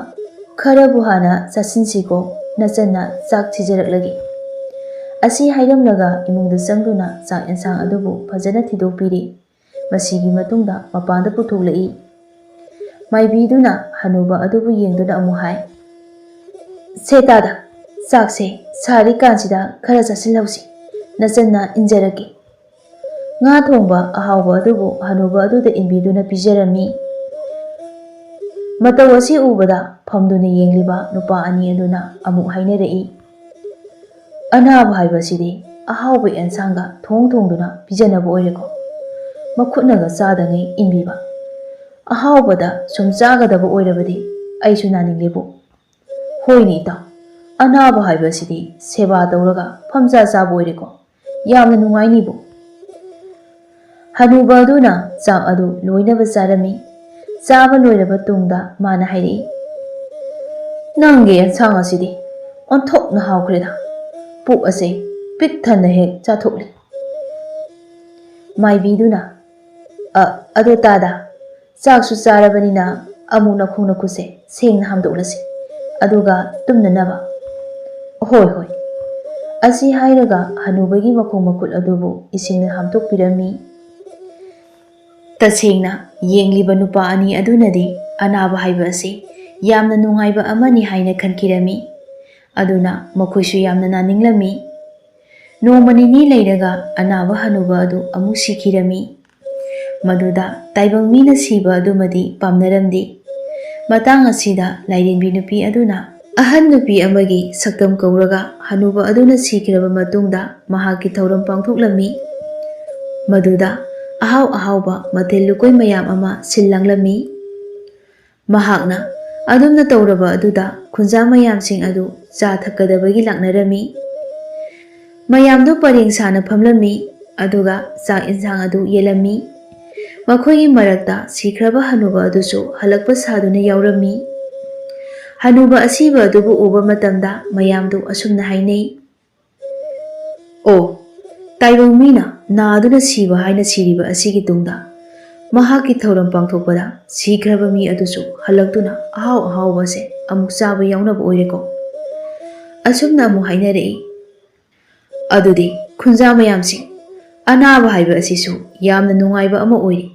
ꯈꯔꯕꯨ ꯍꯥꯟꯅ ꯆꯥꯁꯤꯟꯁꯤꯀꯣ, ꯅꯆꯟꯅ ꯆꯥꯛ ꯊꯤꯖꯔꯛꯂꯒꯦ꯫" ꯑꯁꯤ ꯍꯥꯏꯔꯝꯂꯒ ꯏꯃꯨꯡꯗ ꯆꯪꯗꯨꯅ ꯆꯥꯛ ꯑꯦꯟꯁꯥꯡ ꯑꯗꯨꯕꯨ ꯐꯖꯅ ꯊꯤꯗꯣꯛꯄꯤꯔꯦ꯫ ꯃꯁꯤꯒꯤ ꯃꯇꯨꯡꯗ ꯃꯄꯥꯟꯗ ꯄꯨꯊꯣꯛꯂꯛꯏ꯫ ꯃꯥꯏꯕꯤꯗꯨꯅ ꯍꯅꯨꯕ ꯑꯗꯨꯕꯨ ꯌꯦꯡꯗꯨꯅ ꯑꯃꯨꯛ ꯍꯥꯏ, "ꯁꯦ ꯇꯥꯗ, ꯆꯥꯛꯁꯦ ꯁꯥꯔꯤꯀꯥꯟꯁꯤꯗ ꯈꯔ ꯆꯥꯁꯤꯜꯍꯧꯁꯤ, ꯅꯆꯟꯅ ꯏꯟꯖꯔꯛꯀꯦ꯫" ꯉꯥ ꯊꯣꯡꯕ ꯑꯍꯥꯎꯕ ꯑꯗꯨꯕꯨ ꯍꯅꯨꯕ ꯑꯗꯨꯗ ꯏꯟꯕꯤꯗꯨꯅ ꯄꯤꯖꯔꯝꯃꯤ꯫ ꯃꯇꯧ ꯑꯁꯤ ꯎꯕꯗ ꯐꯝꯗꯨꯅ ꯌꯦꯡꯂꯤꯕ ꯅꯨꯄꯥ ꯑꯅꯤ ꯑꯗꯨꯅ ꯑꯃꯨꯛ ꯍꯥꯏꯅꯔꯛꯏ, "ꯑꯅꯥꯕ ꯍꯥꯏꯕꯁꯤꯗꯤ ꯑꯍꯥꯎꯕ ꯑꯦꯟꯁꯥꯡꯒ ꯊꯣꯡ ꯊꯣꯡꯗꯨꯅ ꯄꯤꯖꯅꯕ ꯑꯣꯏꯔꯦꯀꯣ꯫ ꯃꯈꯨꯠꯅꯒ ꯆꯥꯗꯉꯩ ꯏꯟꯕꯤꯕ꯫ ꯑꯍꯥꯎꯕꯗ ꯁꯨꯝ ꯆꯥꯒꯗꯕ ꯑꯣꯏꯔꯕꯗꯤ ꯑꯩꯁꯨ ꯅꯥꯅꯤꯡꯂꯦꯕꯨ꯫ ꯍꯣꯏꯅꯦ ꯏꯇꯥꯎ, ꯑꯅꯥꯕ ꯍꯥꯏꯕꯁꯤꯗꯤ ꯁꯦꯕꯥ ꯇꯧꯔꯒ ꯐꯝꯖꯥ ꯆꯥꯕ ꯑꯣꯏꯔꯦꯀꯣ꯫ ꯌꯥꯝꯅ ꯅꯨꯡꯉꯥꯏꯅꯤꯕꯨ꯫" ꯍꯅꯨꯕ ꯑꯗꯨꯅ ꯆꯥꯛ ꯑꯗꯨ ꯂꯣꯏꯅꯕ ꯆꯥꯔꯝꯃꯤ꯫ ꯆꯥꯕ ꯂꯣꯏꯔꯕ ꯇꯨꯡꯗ ꯃꯥꯅ ꯍꯥꯏꯔꯛꯏ, "ꯅꯪꯒꯤ ꯑꯦꯟꯁꯥꯡ ꯑꯁꯤꯗꯤ ꯑꯣꯟꯊꯣꯛꯅ ꯍꯥꯎꯈ꯭ꯔꯦꯗ꯫ ꯄꯨꯛ ꯑꯁꯦ ꯄꯤꯛ ꯊꯟꯅ ꯍꯦꯛ ꯆꯥꯊꯣꯛꯂꯤ꯫" ꯃꯥꯏꯕꯤꯗꯨꯅ, "ꯑ, ꯑꯗꯣ ꯇꯥꯗ, ꯆꯥꯛꯁꯨ ꯆꯥꯔꯕꯅꯤꯅ ꯑꯃꯨꯛ ꯅꯈꯣꯡ ꯅꯈꯨꯠꯁꯦ ꯁꯦꯡꯅ ꯍꯥꯝꯗꯣꯛꯂꯁꯤ, ꯑꯗꯨꯒ ꯇꯨꯝꯅꯅꯕ꯫" "ꯍꯣꯏ, ꯍꯣꯏ꯫" ꯑꯁꯤ ꯍꯥꯏꯔꯒ ꯍꯅꯨꯕꯒꯤ ꯃꯈꯣꯡ ꯃꯈꯨꯠ ꯑꯗꯨꯕꯨ ꯏꯁꯤꯡꯅ ꯍꯥꯝꯗꯣꯛꯄꯤꯔꯝꯃꯤ꯫ ꯇꯁꯦꯡꯅ, ꯌꯦꯡꯂꯤꯕ ꯅꯨꯄꯥ ꯑꯅꯤ ꯑꯗꯨꯅꯗꯤ ꯑꯅꯥꯕ ꯍꯥꯏꯕ ꯑꯁꯤ ꯌꯥꯝꯅ ꯅꯨꯡꯉꯥꯏꯕ ꯑꯃꯅꯤ ꯍꯥꯏꯅ ꯈꯟꯈꯤꯔꯝꯃꯤ꯫ ꯑꯗꯨꯅ ꯃꯈꯣꯏꯁꯨ ꯌꯥꯝꯅ ꯅꯥꯅꯤꯡꯂꯝꯃꯤ꯫ ꯅꯣꯡꯃ ꯅꯤꯅꯤ ꯂꯩꯔꯒ ꯑꯅꯥꯕ ꯍꯅꯨꯕ ꯑꯗꯨ ꯑꯃꯨꯛ ꯁꯤꯈꯤꯔꯝꯃꯤ꯫ ꯃꯗꯨꯗ ꯇꯥꯏꯕꯪ ꯃꯤꯅ ꯁꯤꯕ ꯑꯗꯨꯃꯗꯤ ꯄꯥꯝꯅꯔꯝꯗꯦ꯫ ꯃꯇꯥꯡ ꯑꯁꯤꯗ ꯂꯥꯏꯔꯦꯝꯕꯤ ꯅꯨꯄꯤ ꯑꯗꯨꯅ ꯑꯍꯟ ꯅꯨꯄꯤ ꯑꯃꯒꯤ ꯁꯛꯇꯝ ꯀꯧꯔꯒ ꯍꯅꯨꯕ ꯑꯗꯨꯅ ꯁꯤꯈ꯭ꯔꯕ ꯃꯇꯨꯡꯗ ꯃꯍꯥꯛꯀꯤ ꯊꯧꯔꯝ ꯄꯥꯡꯊꯣꯛꯂꯝꯃꯤ꯫ ꯃꯗꯨꯗ ꯑꯍꯥꯎ ꯑꯍꯥꯎꯕ ꯃꯊꯦꯜ ꯂꯨꯀꯣꯏ ꯃꯌꯥꯝ ꯑꯃ ꯁꯤꯜ ꯂꯥꯡꯂꯝꯃꯤ꯫ ꯃꯍꯥꯛꯅ ꯑꯗꯨꯝꯅ ꯇꯧꯔꯕ ꯑꯗꯨꯗ ꯈꯨꯟꯖꯥ ꯃꯌꯥꯝꯁꯤꯡ ꯑꯗꯨ ꯆꯥ ꯊꯛꯀꯗꯕꯒꯤ ꯂꯥꯛꯅꯔꯝꯃꯤ꯫ ꯃꯌꯥꯝꯗꯨ ꯄꯔꯦꯡ ꯁꯥꯅ ꯐꯝꯂꯝꯃꯤ, ꯑꯗꯨꯒ ꯆꯥꯛ ꯏꯟꯁꯥꯡ ꯑꯗꯨ ꯌꯦꯜꯂꯝꯃꯤ꯫ ꯃꯈꯣꯏꯒꯤ ꯃꯔꯛꯇ ꯁꯤꯈ꯭ꯔꯕ ꯍꯅꯨꯕ ꯑꯗꯨꯁꯨ ꯍꯜꯂꯛꯄ ꯁꯥꯗꯨꯅ ꯌꯥꯎꯔꯝꯃꯤ꯫ ꯍꯅꯨꯕ ꯑꯁꯤꯕ ꯑꯗꯨꯕꯨ ꯎꯕ ꯃꯇꯝꯗ ꯃꯌꯥꯝꯗꯨ ꯑꯁꯨꯝꯅ ꯍꯥꯏꯅꯩ, "ꯑꯣ, ꯇꯥꯏꯕꯪ ꯃꯤꯅ ꯅꯥꯗꯨꯅ ꯁꯤꯕ ꯍꯥꯏꯅ ꯁꯤꯔꯤꯕ ꯑꯁꯤꯒꯤ ꯇꯨꯡꯗ ꯃꯍꯥꯛꯀꯤ ꯊꯧꯔꯝ ꯄꯥꯡꯊꯣꯛꯄꯗ ꯁꯤꯈ꯭ꯔꯕ ꯃꯤ ꯑꯗꯨꯁꯨ ꯍꯜꯂꯛꯇꯨꯅ ꯑꯍꯥꯎ ꯑꯍꯥꯎꯕꯁꯦ ꯑꯃꯨꯛ ꯆꯥꯕ ꯌꯥꯎꯅꯕ ꯑꯣꯏꯔꯦꯀꯣ?" ꯑꯁꯨꯝꯅ ꯑꯃꯨꯛ ꯍꯥꯏꯅꯔꯛꯏ꯫ ꯑꯗꯨꯗꯤ ꯈꯨꯟꯖꯥ ꯃꯌꯥꯝꯁꯤꯡ, ꯑꯅꯥꯕ ꯍꯥꯏꯕ ꯑꯁꯤꯁꯨ ꯌꯥꯝꯅ ꯅꯨꯡꯉꯥꯏꯕ ꯑꯃ ꯑꯣꯏꯔꯤ꯫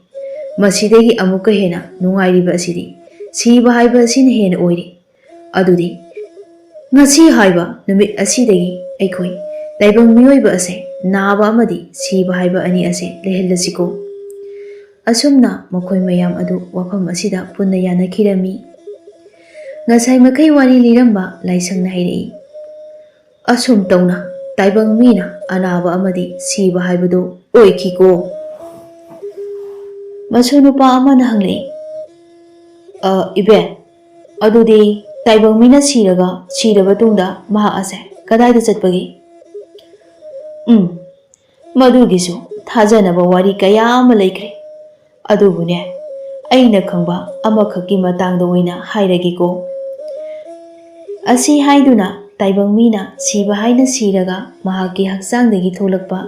ꯃꯁꯤꯗꯒꯤ ꯑꯃꯨꯛꯀ ꯍꯦꯟꯅ ꯅꯨꯡꯉꯥꯏꯔꯤꯕ ꯑꯁꯤꯗꯤ ꯁꯤꯕ ꯍꯥꯏꯕ ꯑꯁꯤꯅ ꯍꯦꯟꯅ ꯑꯣꯏꯔꯤ꯫ ꯑꯗꯨꯗꯤ ꯉꯁꯤ ꯍꯥꯏꯕ ꯅꯨꯃꯤꯠ ꯑꯁꯤꯗꯒꯤ ꯑꯩꯈꯣꯏ ꯇꯥꯏꯕꯪ ꯃꯤꯑꯣꯏꯕ ꯑꯁꯦ ꯅꯥꯕ ꯑꯃꯗꯤ ꯁꯤꯕ ꯍꯥꯏꯕ ꯑꯅꯤ ꯑꯁꯦ ꯂꯩꯍꯜꯂꯁꯤꯀꯣ꯫ ꯑꯁꯨꯝꯅ ꯃꯈꯣꯏ ꯃꯌꯥꯝ ꯑꯗꯨ ꯋꯥꯐꯝ ꯑꯁꯤꯗ ꯄꯨꯟꯅ ꯌꯥꯅꯈꯤꯔꯝꯃꯤ꯫ ꯉꯁꯥꯏ ꯃꯈꯩ ꯋꯥꯔꯤ ꯂꯤꯔꯝꯕ ꯂꯥꯏꯁꯪꯅ ꯍꯥꯏꯔꯛꯏ, "ꯑꯁꯨꯝ ꯇꯧꯅ ꯇꯥꯏꯕꯪ ꯃꯤꯅ ꯑꯅꯥꯕ ꯑꯃꯗꯤ ꯁꯤꯕ ꯍꯥꯏꯕꯗꯨ ꯑꯣꯏꯈꯤꯀꯣ?" ꯃꯁꯨ ꯅꯨꯄꯥ ꯑꯃꯅ ꯍꯪꯂꯛꯏ, "ꯑ, ꯏꯕꯦꯟ, ꯑꯗꯨꯗꯤ ꯇꯥꯏꯕꯪ ꯃꯤꯅ ꯁꯤꯔꯒ, ꯁꯤꯔꯕ ꯇꯨꯡꯗ ꯃꯍꯥꯛ ꯑꯁꯦ ꯀꯗꯥꯏꯗ ꯆꯠꯄꯒꯦ?" ꯎꯝ, ꯃꯗꯨꯒꯤꯁꯨ ꯊꯥꯖꯅꯕ ꯋꯥꯔꯤ ꯀꯌꯥ ꯑꯃ ꯂꯩꯈ꯭ꯔꯦ꯫ ꯑꯗꯨꯕꯨꯅꯦ, ꯑꯩꯅ ꯈꯪꯕ ꯑꯃꯈꯛꯀꯤ ꯃꯇꯥꯡꯗ ꯑꯣꯏꯅ ꯍꯥꯏꯔꯒꯦꯀꯣ꯫ ꯑꯁꯤ ꯍꯥꯏꯗꯨꯅ ꯇꯥꯏꯕꯪ ꯃꯤꯅ ꯁꯤꯕ ꯍꯥꯏꯅ ꯁꯤꯔꯒ ꯃꯍꯥꯛꯀꯤ ꯍꯛꯆꯥꯡꯗꯒꯤ ꯊꯣꯛꯂꯛꯄ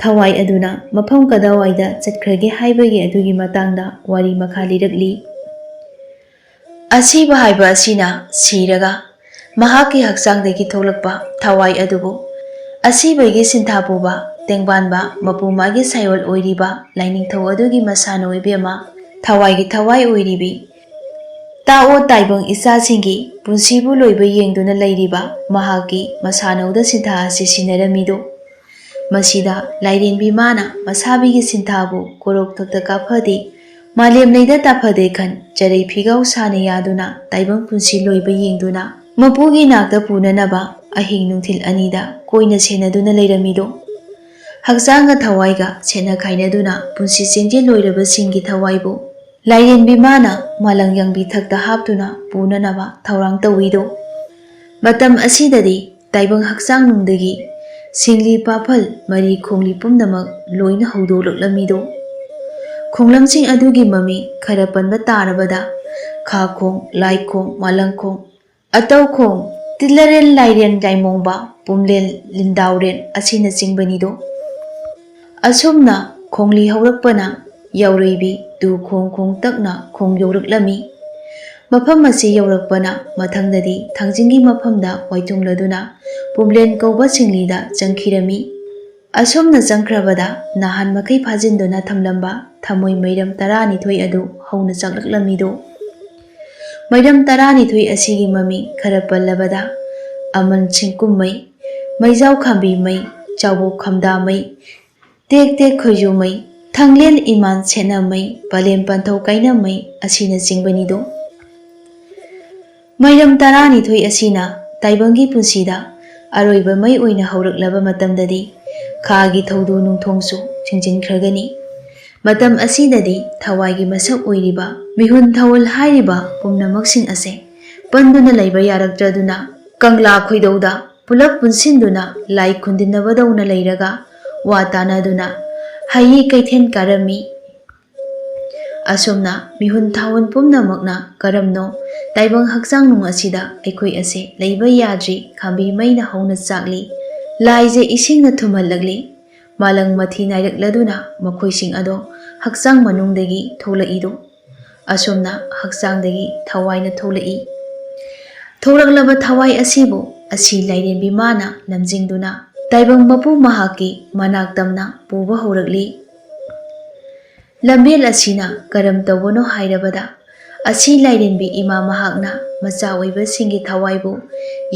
ꯊꯋꯥꯏ ꯑꯗꯨꯅ ꯃꯐꯝ ꯀꯗꯥꯋꯥꯏꯗ ꯆꯠꯈ꯭ꯔꯒꯦ ꯍꯥꯏꯕꯒꯤ ꯑꯗꯨꯒꯤ ꯃꯇꯥꯡꯗ ꯋꯥꯔꯤ ꯃꯈꯥ ꯂꯤꯔꯛꯂꯤ꯫ ꯑꯁꯤꯕ ꯍꯥꯏꯕ ꯑꯁꯤꯅ ꯁꯤꯔꯒ ꯃꯍꯥꯛꯀꯤ ꯍꯛꯆꯥꯡꯗꯒꯤ ꯊꯣꯛꯂꯛꯄ ꯊꯋꯥꯏ ꯑꯗꯨꯕꯨ ꯑꯁꯤꯕꯒꯤ ꯁꯤꯟꯊꯥ ꯄꯨꯕ ꯇꯦꯡꯕꯥꯟꯕ ꯃꯄꯨ ꯃꯥꯒꯤ ꯁꯥꯌꯣꯜ ꯑꯣꯏꯔꯤꯕ ꯂꯥꯏꯅꯤꯡꯊꯧ ꯑꯗꯨꯒꯤ ꯃꯁꯥꯅꯧ ꯏꯕꯦꯝꯃ ꯊꯋꯥꯏꯒꯤ ꯊꯋꯥꯏ ꯑꯣꯏꯔꯤꯕꯤ ꯇꯥꯛꯑꯣ ꯇꯥꯏꯕꯪ ꯏꯆꯥꯁꯤꯡꯒꯤ ꯄꯨꯟꯁꯤꯕꯨ ꯂꯣꯏꯕ ꯌꯦꯡꯗꯨꯅ ꯂꯩꯔꯤꯕ ꯃꯍꯥꯛꯀꯤ ꯃꯁꯥꯅꯧꯗ ꯁꯤꯟꯊꯥ ꯑꯁꯤ ꯁꯤꯟꯅꯔꯝꯃꯤꯗꯣ꯫ ꯃꯁꯤꯗ ꯂꯥꯏꯔꯦꯟꯕꯤ ꯃꯥꯅ ꯃꯁꯥꯕꯤꯒꯤ ꯁꯤꯟꯊꯥꯕꯨ ꯀꯣꯔꯣꯛ ꯊꯛꯇ ꯀꯥꯞꯐꯗꯦ, ꯃꯥꯂꯦꯝ ꯂꯩꯗ ꯇꯥꯐꯗꯦ ꯈꯟ ꯆꯔꯩ ꯐꯤꯒꯥꯎ ꯁꯥꯅ ꯌꯥꯗꯨꯅ ꯇꯥꯏꯕꯪ ꯄꯨꯟꯁꯤ ꯂꯣꯏꯕ ꯌꯦꯡꯗꯨꯅ ꯃꯄꯨꯒꯤ ꯅꯥꯛꯇ ꯄꯨꯅꯅꯕ ꯑꯍꯤꯡ ꯅꯨꯡꯊꯤꯜ ꯑꯅꯤꯗ ꯀꯣꯏꯅ ꯁꯦꯟꯅꯗꯨꯅ ꯂꯩꯔꯝꯃꯤꯗꯣ꯫ ꯍꯛꯆꯥꯡꯒ ꯊꯋꯥꯏꯒ ꯁꯦꯠꯅ ꯈꯥꯏꯅꯗꯨꯅ ꯄꯨꯟꯁꯤ ꯆꯦꯟꯖꯦꯜ ꯂꯣꯏꯔꯕꯁꯤꯡꯒꯤ ꯊꯋꯥꯏꯕꯨ ꯂꯥꯏꯔꯦꯟꯕꯤ ꯃꯥꯅ ꯃꯥꯂꯪ ꯌꯥꯡꯕꯤ ꯊꯛꯇ ꯍꯥꯞꯇꯨꯅ ꯄꯨꯅꯅꯕ ꯊꯧꯔꯥꯡ ꯇꯧꯏꯗꯣ꯫ ꯃꯇꯝ ꯑꯁꯤꯗꯗꯤ ꯇꯥꯏꯕꯪ ꯍꯛꯆꯥꯡ ꯅꯨꯡꯗꯒꯤ ꯁꯤꯡꯂꯤ ꯄꯥꯐꯜ ꯃꯔꯤ ꯈꯣꯡꯂꯤ ꯄꯨꯝꯅꯃꯛ ꯂꯣꯏꯅ ꯍꯧꯗꯣꯛꯂꯛꯂꯝꯃꯤꯗꯣ꯫ ꯈꯣꯡꯂꯝꯁꯤꯡ ꯑꯗꯨꯒꯤ ꯃꯃꯤꯡ ꯈꯔ ꯄꯟꯕ ꯇꯥꯔꯕꯗ ꯈꯥꯈꯣꯡ, ꯂꯥꯏꯈꯣꯡ, ꯃꯥꯂꯪꯈꯣꯡ, ꯑꯇꯧꯈꯣꯡ, ꯇꯤꯜꯂꯔꯦꯟ, ꯂꯥꯏꯔꯦꯟ, ꯌꯥꯏꯃꯣꯡꯕ, ꯄꯨꯝꯂꯦꯟ, ꯂꯤꯟꯗꯥꯎꯔꯦꯟ ꯑꯁꯤꯅꯆꯤꯡꯕꯅꯤꯗꯣ꯫ ꯑꯁꯨꯝꯅ ꯈꯣꯡꯂꯤ ꯍꯧꯔꯛꯄꯅ ꯌꯥꯎꯔꯩꯕꯤ ꯇꯨ ꯈꯣꯡ ꯈꯣꯡ ꯇꯛꯅ ꯈꯣꯡ ꯌꯧꯔꯛꯂꯝꯃꯤ꯫ ꯃꯐꯝ ꯑꯁꯤ ꯌꯧꯔꯛꯄꯅ ꯃꯊꯪꯗꯗꯤ ꯊꯥꯡꯖꯤꯡꯒꯤ ꯃꯐꯝꯗ ꯋꯥꯏꯊꯨꯡꯂꯗꯨꯅ ꯄꯨꯝꯂꯦꯟ ꯀꯧꯕ ꯁꯤꯡꯂꯤꯗ ꯆꯪꯈꯤꯔꯝꯃꯤ꯫ ꯑꯁꯨꯝꯅ ꯆꯪꯈ꯭ꯔꯕꯗ ꯅꯍꯥꯟ ꯃꯈꯩ ꯐꯥꯖꯤꯟꯗꯨꯅ ꯊꯝꯂꯝꯕ ꯊꯃꯣꯏ ꯃꯩꯔꯝ ꯇꯔꯥꯅꯤꯊꯣꯏ ꯑꯗꯨ ꯍꯧꯅ ꯆꯥꯛꯂꯛꯂꯝꯃꯤꯗꯣ꯫ ꯃꯩꯔꯝ ꯇꯔꯥꯅꯤꯊꯣꯏ ꯑꯁꯤꯒꯤ ꯃꯃꯤꯡ ꯈꯔ ꯄꯜꯂꯕꯗ ꯑꯃꯟ ꯁꯤꯡꯀꯨꯝꯃꯩ, ꯃꯩꯖꯥꯎ ꯈꯥꯝꯕꯤ ꯃꯩ, ꯆꯥꯎꯕꯣꯛ ꯈꯝꯗꯥ ꯃꯩ, ꯇꯦꯛ ꯇꯦꯛ ꯈꯣꯏꯖꯨ ꯃꯩ, ꯊꯥꯡꯂꯦꯟ ꯏꯃꯥꯟ ꯁꯦꯠꯅ ꯃꯩ, ꯄꯂꯦꯝ ꯄꯟꯊꯧ ꯀꯥꯏꯅ ꯃꯩ ꯑꯁꯤꯅꯆꯤꯡꯕꯅꯤꯗꯣ꯫ ꯃꯩꯔꯝ ꯇꯔꯥꯅꯤꯊꯣꯏ ꯑꯁꯤꯅ ꯇꯥꯏꯕꯪꯒꯤ ꯄꯨꯟꯁꯤꯗ ꯑꯔꯣꯏꯕ ꯃꯩ ꯑꯣꯏꯅ ꯍꯧꯔꯛꯂꯕ ꯃꯇꯝꯗꯗꯤ ꯈꯥꯒꯤ ꯊꯧꯗꯣ ꯅꯨꯡꯊꯣꯡꯁꯨ ꯊꯤꯡꯖꯤꯟꯈ꯭ꯔꯒꯅꯤ꯫ ꯃꯇꯝ ꯑꯁꯤꯗꯗꯤ ꯊꯋꯥꯏꯒꯤ ꯃꯁꯛ ꯑꯣꯏꯔꯤꯕ ꯃꯤꯍꯨꯟ ꯊꯥꯋꯜ ꯍꯥꯏꯔꯤꯕ ꯄꯨꯝꯅꯃꯛꯁꯤꯡ ꯑꯁꯦ ꯄꯟꯗꯨꯅ ꯂꯩꯕ ꯌꯥꯔꯛꯇ꯭ꯔꯗꯨꯅ ꯀꯪꯂꯥ ꯈꯣꯏꯗꯧꯗ ꯄꯨꯂꯞ ꯄꯨꯟꯁꯤꯟꯗꯨꯅ ꯂꯥꯏ ꯈꯨꯟꯗꯤꯟꯅꯕꯗꯧꯅ ꯂꯩꯔꯒ ꯋꯥ ꯇꯥꯅꯗꯨꯅ ꯍꯩꯌꯤ ꯀꯩꯊꯦꯜ ꯀꯥꯔꯝꯃꯤ꯫ ꯑꯁꯨꯝꯅ ꯃꯤꯍꯨꯟ ꯊꯥꯍꯨꯟ ꯄꯨꯝꯅꯃꯛꯅ ꯀꯔꯝꯅꯣ ꯇꯥꯏꯕꯪ ꯍꯛꯆꯥꯡ ꯅꯨꯡ ꯑꯁꯤꯗ ꯑꯩꯈꯣꯏ ꯑꯁꯦ ꯂꯩꯕ ꯌꯥꯗ꯭ꯔꯤ, ꯈꯥꯝꯕꯤ ꯃꯩꯅ ꯍꯧꯅ ꯆꯥꯛꯂꯤ, ꯂꯥꯏꯁꯦ ꯏꯁꯤꯡꯅ ꯊꯨꯝꯍꯜꯂꯛꯂꯤ, ꯃꯥꯂꯪ ꯃꯊꯤ ꯅꯥꯏꯔꯛꯂꯗꯨꯅ ꯃꯈꯣꯏꯁꯤꯡ ꯑꯗꯣ ꯍꯛꯆꯥꯡ ꯃꯅꯨꯡꯗꯒꯤ ꯊꯣꯛꯂꯛꯏꯗꯣ꯫ ꯑꯁꯨꯝꯅ ꯍꯛꯆꯥꯡꯗꯒꯤ ꯊꯋꯥꯏꯅ ꯊꯣꯛꯂꯛꯏ꯫ ꯊꯣꯛꯂꯛꯂꯕ ꯊꯋꯥꯏ ꯑꯁꯤꯕꯨ ꯑꯁꯤ ꯂꯥꯏꯔꯦꯝꯕꯤ ꯃꯥꯅ ꯂꯝꯖꯤꯡꯗꯨꯅ ꯇꯥꯏꯕꯪ ꯃꯄꯨ ꯃꯍꯥꯛꯀꯤ ꯃꯅꯥꯛ ꯇꯝꯅ ꯄꯨꯕ ꯍꯧꯔꯛꯂꯤ꯫ ꯂꯝꯕꯦꯜ ꯑꯁꯤꯅ ꯀꯔꯝ ꯇꯧꯕꯅꯣ ꯍꯥꯏꯔꯕꯗ, ꯑꯁꯤ ꯂꯥꯏꯔꯦꯝꯕꯤ ꯏꯃꯥ ꯃꯍꯥꯛꯅ ꯃꯆꯥ ꯑꯣꯏꯕꯁꯤꯡꯒꯤ ꯊꯋꯥꯏꯕꯨ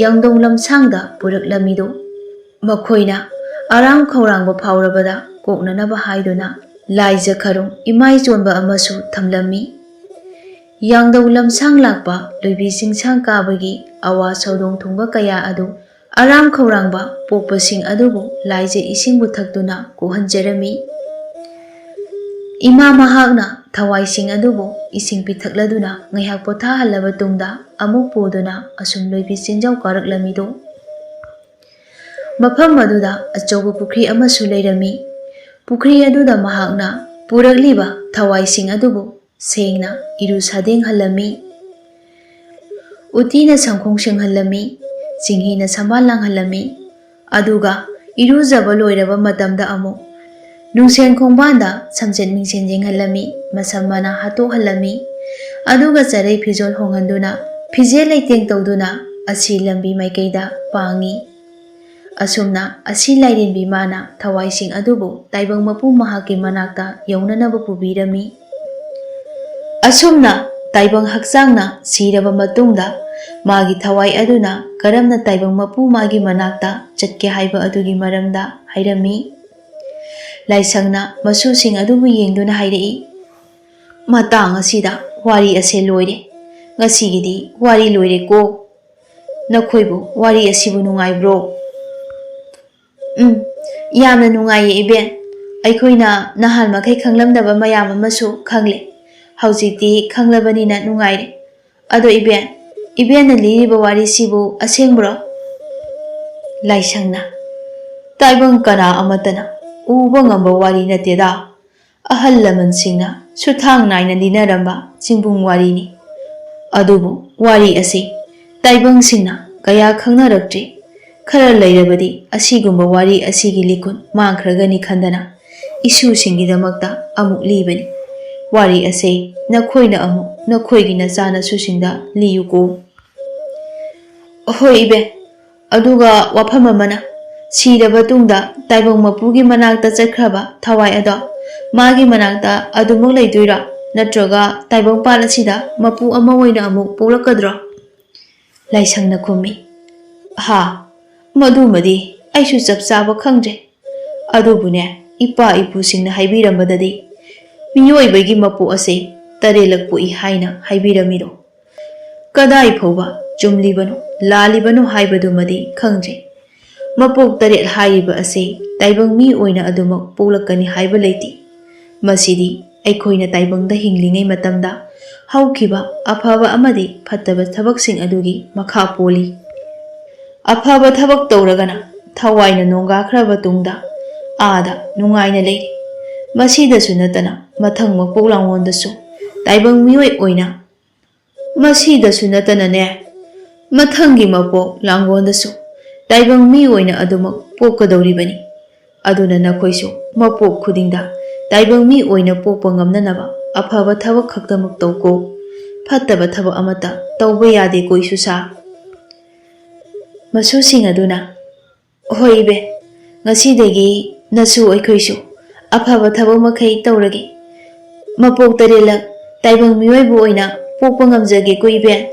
ꯌꯥꯡꯗꯧ ꯂꯝꯁꯥꯡꯗ ꯄꯨꯔꯛꯂꯝꯃꯤꯗꯨ꯫ ꯃꯈꯣꯏꯅ ꯑꯔꯥꯝ ꯈꯧꯔꯥꯡꯕ ꯐꯥꯎꯔꯕꯗ ꯀꯣꯛꯅꯅꯕ ꯍꯥꯏꯗꯨꯅ ꯂꯥꯏꯖ ꯈꯔꯨꯝ ꯏꯃꯥꯏ ꯆꯣꯟꯕ ꯑꯃꯁꯨ ꯊꯝꯂꯝꯃꯤ꯫ ꯌꯥꯡꯗꯧ ꯂꯝꯁꯥꯡ ꯂꯥꯛꯄ ꯂꯣꯏꯕꯤ ꯆꯤꯡꯁꯥꯡ ꯀꯥꯕꯒꯤ ꯑꯋꯥ ꯁꯧꯗꯣꯡ ꯊꯨꯡꯕ ꯀꯌꯥ ꯑꯗꯨ ꯑꯔꯥꯝ ꯈꯧꯔꯥꯡꯕ ꯄꯣꯛꯄꯁꯤꯡ ꯑꯗꯨꯕꯨ ꯂꯥꯏꯖ ꯏꯁꯤꯡꯕꯨ ꯊꯛꯇꯨꯅ ꯀꯣꯛꯍꯟꯖꯔꯝꯃꯤ꯫ ꯏꯃꯥ ꯃꯍꯥꯛꯅ ꯊꯋꯥꯏꯁꯤꯡ ꯑꯗꯨꯕꯨ ꯏꯁꯤꯡ ꯄꯤꯊꯛꯂꯗꯨꯅ ꯉꯥꯏꯍꯥꯛ ꯄꯣꯊꯥꯍꯜꯂꯕ ꯇꯨꯡꯗ ꯑꯃꯨꯛ ꯄꯨꯗꯨꯅ ꯑꯁꯨꯝ ꯂꯣꯏꯕꯤ ꯆꯤꯡꯖꯥꯎ ꯀꯥꯔꯛꯂꯝꯃꯤꯗꯣ꯫ ꯃꯐꯝ ꯑꯗꯨꯗ ꯑꯆꯧꯕ ꯄꯨꯈ꯭ꯔꯤ ꯑꯃꯁꯨ ꯂꯩꯔꯝꯃꯤ꯫ ꯄꯨꯈ꯭ꯔꯤ ꯑꯗꯨꯗ ꯃꯍꯥꯛꯅ ꯄꯨꯔꯛꯂꯤꯕ ꯊꯋꯥꯏꯁꯤꯡ ꯑꯗꯨꯕꯨ ꯁꯦꯡꯅ ꯏꯔꯨ ꯁꯥꯗꯦꯡꯍꯜꯂꯝꯃꯤ꯫ ꯎꯇꯤꯅ ꯁꯪꯈꯣꯡ ꯁꯦꯡꯍꯜꯂꯝꯃꯤ, ꯆꯤꯡꯍꯤꯅ ꯁꯝꯕꯥꯜ ꯂꯥꯡꯍꯜꯂꯝꯃꯤ꯫ ꯑꯗꯨꯒ ꯏꯔꯨꯖꯕ ꯂꯣꯏꯔꯕ ꯃꯇꯝꯗ ꯑꯃꯨꯛ ꯅꯨꯡꯁꯦꯟ ꯈꯣꯡꯕꯥꯟꯗ ꯁꯝꯆꯦꯠ ꯃꯤꯡꯁꯦꯟ ꯌꯦꯡꯍꯜꯂꯝꯃꯤ, ꯃꯁꯝ ꯃꯅꯥ ꯍꯥꯠꯇꯣꯛꯍꯜꯂꯝꯃꯤ꯫ ꯑꯗꯨꯒ ꯆꯔꯩ ꯐꯤꯖꯣꯜ ꯍꯣꯡꯍꯟꯗꯨꯅ ꯐꯤꯖꯦ ꯂꯩꯇꯦꯡ ꯇꯧꯗꯨꯅ ꯑꯁꯤ ꯂꯝꯕꯤ ꯃꯥꯏꯀꯩꯗ ꯄꯥꯡꯉꯤ꯫ ꯑꯁꯨꯝꯅ ꯑꯁꯤ ꯂꯥꯏꯔꯦꯝꯕꯤ ꯃꯥꯅ ꯊꯋꯥꯏꯁꯤꯡ ꯑꯗꯨꯕꯨ ꯇꯥꯏꯕꯪ ꯃꯄꯨ ꯃꯍꯥꯛꯀꯤ ꯃꯅꯥꯛꯇ ꯌꯧꯅꯅꯕ ꯄꯨꯕꯤꯔꯝꯃꯤ꯫ ꯑꯁꯨꯝꯅ ꯇꯥꯏꯕꯪ ꯍꯛꯆꯥꯡꯅ ꯁꯤꯔꯕ ꯃꯇꯨꯡꯗ ꯃꯥꯒꯤ ꯊꯋꯥꯏ ꯑꯗꯨꯅ ꯀꯔꯝꯅ ꯇꯥꯏꯕꯪ ꯃꯄꯨ ꯃꯥꯒꯤ ꯃꯅꯥꯛꯇ ꯆꯠꯀꯦ ꯍꯥꯏꯕ ꯑꯗꯨꯒꯤ ꯃꯔꯝꯗ ꯍꯥꯏꯔꯝꯃꯤ꯫ ꯂꯥꯏꯁꯪꯅ ꯃꯁꯨꯁꯤꯡ ꯑꯗꯨꯕꯨ ꯌꯦꯡꯗꯨꯅ ꯍꯥꯏꯔꯛꯏ, "ꯃꯇꯥꯡ ꯑꯁꯤꯗ ꯋꯥꯔꯤ ꯑꯁꯦ ꯂꯣꯏꯔꯦ꯫ ꯉꯁꯤꯒꯤꯗꯤ ꯋꯥꯔꯤ ꯂꯣꯏꯔꯦꯀꯣ꯫ ꯅꯈꯣꯏꯕꯨ ꯋꯥꯔꯤ ꯑꯁꯤꯕꯨ ꯅꯨꯡꯉꯥꯏꯕ꯭ꯔꯣ?" "ꯎꯝ, ꯌꯥꯝꯅ ꯅꯨꯡꯉꯥꯏꯌꯦ ꯏꯕꯦꯟ꯫ ꯑꯩꯈꯣꯏꯅ ꯅꯍꯥꯟ ꯃꯈꯩ ꯈꯪꯂꯝꯗꯕ ꯃꯌꯥꯝ ꯑꯃꯁꯨ ꯈꯪꯂꯦ꯫ ꯍꯧꯖꯤꯛꯇꯤ ꯈꯪꯂꯕꯅꯤꯅ ꯅꯨꯡꯉꯥꯏꯔꯦ꯫ ꯑꯗꯣ ꯏꯕꯦꯟ, ꯏꯕꯦꯟꯅ ꯂꯤꯔꯤꯕ ꯋꯥꯔꯤꯁꯤꯕꯨ ꯑꯁꯦꯡꯕ꯭ꯔꯣ?" ꯂꯥꯏꯁꯪꯅ, "ꯇꯥꯏꯕꯪ ꯀꯅꯥ ꯑꯃꯠꯇꯅ ꯎꯕ ꯉꯝꯕ ꯋꯥꯔꯤ ꯅꯠꯇꯦꯗ꯫ ꯑꯍꯜ ꯂꯃꯟꯁꯤꯡꯅ ꯁꯨꯊꯥꯡ ꯅꯥꯏꯅ ꯂꯤꯅꯔꯝꯕ ꯆꯤꯡꯕꯨꯡ ꯋꯥꯔꯤꯅꯤ꯫ ꯑꯗꯨꯕꯨ ꯋꯥꯔꯤ ꯑꯁꯤ ꯇꯥꯏꯕꯪꯁꯤꯡꯅ ꯀꯌꯥ ꯈꯪꯅꯔꯛꯇ꯭ꯔꯤ꯫ ꯈꯔ ꯂꯩꯔꯕꯗꯤ ꯑꯁꯤꯒꯨꯝꯕ ꯋꯥꯔꯤ ꯑꯁꯤꯒꯤ ꯂꯤꯀꯨꯟ ꯃꯥꯡꯈ꯭ꯔꯒꯅꯤ ꯈꯟꯗꯅ ꯏꯁꯨꯁꯤꯡꯒꯤꯗꯃꯛꯇ ꯑꯃꯨꯛ ꯂꯤꯕꯅꯤ꯫ ꯋꯥꯔꯤ ꯑꯁꯦ ꯅꯈꯣꯏꯅ ꯑꯃꯨꯛ ꯅꯈꯣꯏꯒꯤ ꯅꯆꯥꯅꯁꯨꯁꯤꯡꯗ ꯂꯤꯌꯨꯀꯣ꯫ ꯍꯣꯏ ꯏꯕꯦ, ꯑꯗꯨꯒ ꯋꯥꯐꯝ ꯑꯃꯅ, ꯁꯤꯔꯕ ꯇꯨꯡꯗ ꯇꯥꯏꯕꯪ ꯃꯄꯨꯒꯤ ꯃꯅꯥꯛꯇ ꯆꯠꯈ꯭ꯔꯕ ꯊꯋꯥꯏ ꯑꯗꯣ ꯃꯥꯒꯤ ꯃꯅꯥꯛꯇ ꯑꯗꯨꯃꯛ ꯂꯩꯗꯣꯏꯔꯥ? ꯅꯠꯇ꯭ꯔꯒ ꯇꯥꯏꯕꯪꯄꯥꯟ ꯑꯁꯤꯗ ꯃꯄꯨ ꯑꯃ ꯑꯣꯏꯅ ꯑꯃꯨꯛ ꯄꯣꯛꯂꯛꯀꯗ꯭ꯔꯣ? ꯂꯥꯏꯁꯪꯅ ꯈꯨꯝꯃꯤ, ꯍꯥ, ꯃꯗꯨꯃꯗꯤ ꯑꯩꯁꯨ ꯆꯞ ꯆꯥꯕ ꯈꯪꯗ꯭ꯔꯦ꯫ ꯑꯗꯨꯕꯨꯅꯦ, ꯏꯄꯥ ꯏꯄꯨꯁꯤꯡꯅ ꯍꯥꯏꯕꯤꯔꯝꯕꯗꯗꯤ ꯃꯤꯑꯣꯏꯕꯒꯤ ꯃꯄꯣꯛ ꯑꯁꯦ ꯇꯔꯦꯠꯂꯛ ꯄꯣꯛꯏ ꯍꯥꯏꯅ ꯍꯥꯏꯕꯤꯔꯝꯃꯤꯗꯣ꯫ ꯀꯗꯥꯏ ꯐꯥꯎꯕ ꯆꯨꯝꯂꯤꯕꯅꯣ, ꯂꯥꯜꯂꯤꯕꯅꯣ ꯍꯥꯏꯕꯗꯨꯃꯗꯤ ꯈꯪꯗ꯭ꯔꯦ꯫ ꯃꯄꯣꯛ ꯇꯔꯦꯠ ꯍꯥꯏꯔꯤꯕ ꯑꯁꯤ ꯇꯥꯏꯕꯪ ꯃꯤ ꯑꯣꯏꯅ ꯑꯗꯨꯃꯛ ꯄꯣꯛꯂꯛꯀꯅꯤ ꯍꯥꯏꯕ ꯂꯩꯇꯦ꯫ ꯃꯁꯤꯗꯤ ꯑꯩꯈꯣꯏꯅ ꯇꯥꯏꯕꯪꯗ ꯍꯤꯡꯂꯤꯉꯩ ꯃꯇꯝꯗ ꯍꯧꯈꯤꯕ ꯑꯐꯕ ꯑꯃꯗꯤ ꯐꯠꯇꯕ ꯊꯕꯛꯁꯤꯡ ꯑꯗꯨꯒꯤ ꯃꯈꯥ ꯄꯣꯜꯂꯤ꯫ ꯑꯐꯕ ꯊꯕꯛ ꯇꯧꯔꯒꯅ ꯊꯋꯥꯏꯅ ꯅꯣꯡꯒꯥꯈ꯭ꯔꯕ ꯇꯨꯡꯗ ꯑꯥꯗ ꯅꯨꯡꯉꯥꯏꯅ ꯂꯩꯔꯤ꯫ ꯃꯁꯤꯗꯁꯨ ꯅꯠꯇꯅ ꯃꯊꯪ ꯃꯄꯣꯛ ꯂꯥꯡꯑꯣꯟꯗꯁꯨ ꯇꯥꯏꯕꯪ ꯃꯤꯑꯣꯏ ꯑꯣꯏꯅ, ꯃꯁꯤꯗꯁꯨ ꯅꯠꯇꯅꯅꯦ, ꯃꯊꯪꯒꯤ ꯃꯄꯣꯛ ꯂꯥꯡꯒꯣꯟꯗꯁꯨ ꯇꯥꯏꯕꯪ ꯃꯤ ꯑꯣꯏꯅ ꯑꯗꯨꯃꯛ ꯄꯣꯛꯀꯗꯧꯔꯤꯕꯅꯤ꯫ ꯑꯗꯨꯅ ꯅꯈꯣꯏꯁꯨ ꯃꯄꯣꯛ ꯈꯨꯗꯤꯡꯗ ꯇꯥꯏꯕꯪ ꯃꯤ ꯑꯣꯏꯅ ꯄꯣꯛꯄ ꯉꯝꯅꯅꯕ ꯑꯐꯕ ꯊꯕꯛ ꯈꯛꯇꯃꯛ ꯇꯧꯀꯣ꯫ ꯐꯠꯇꯕ ꯊꯕꯛ ꯑꯃꯠꯇ ꯇꯧꯕ ꯌꯥꯗꯦꯀꯣ ꯏꯁꯨꯁꯥ꯫ ꯃꯁꯨꯁꯤꯡ ꯑꯗꯨꯅ, ꯍꯣꯏ ꯏꯕꯦ, ꯉꯁꯤꯗꯒꯤ ꯅꯁꯨ ꯑꯩꯈꯣꯏꯁꯨ ꯑꯐꯕ ꯊꯕꯛ ꯃꯈꯩ ꯇꯧꯔꯒꯦ꯫ ꯃꯄꯣꯛ ꯇꯔꯦꯠꯂꯛ ꯇꯥꯏꯕꯪ ꯃꯤꯑꯣꯏꯕ ꯑꯣꯏꯅ ꯄꯣꯛꯄ ꯉꯝꯖꯒꯦꯀꯣ ꯏꯕꯦ꯫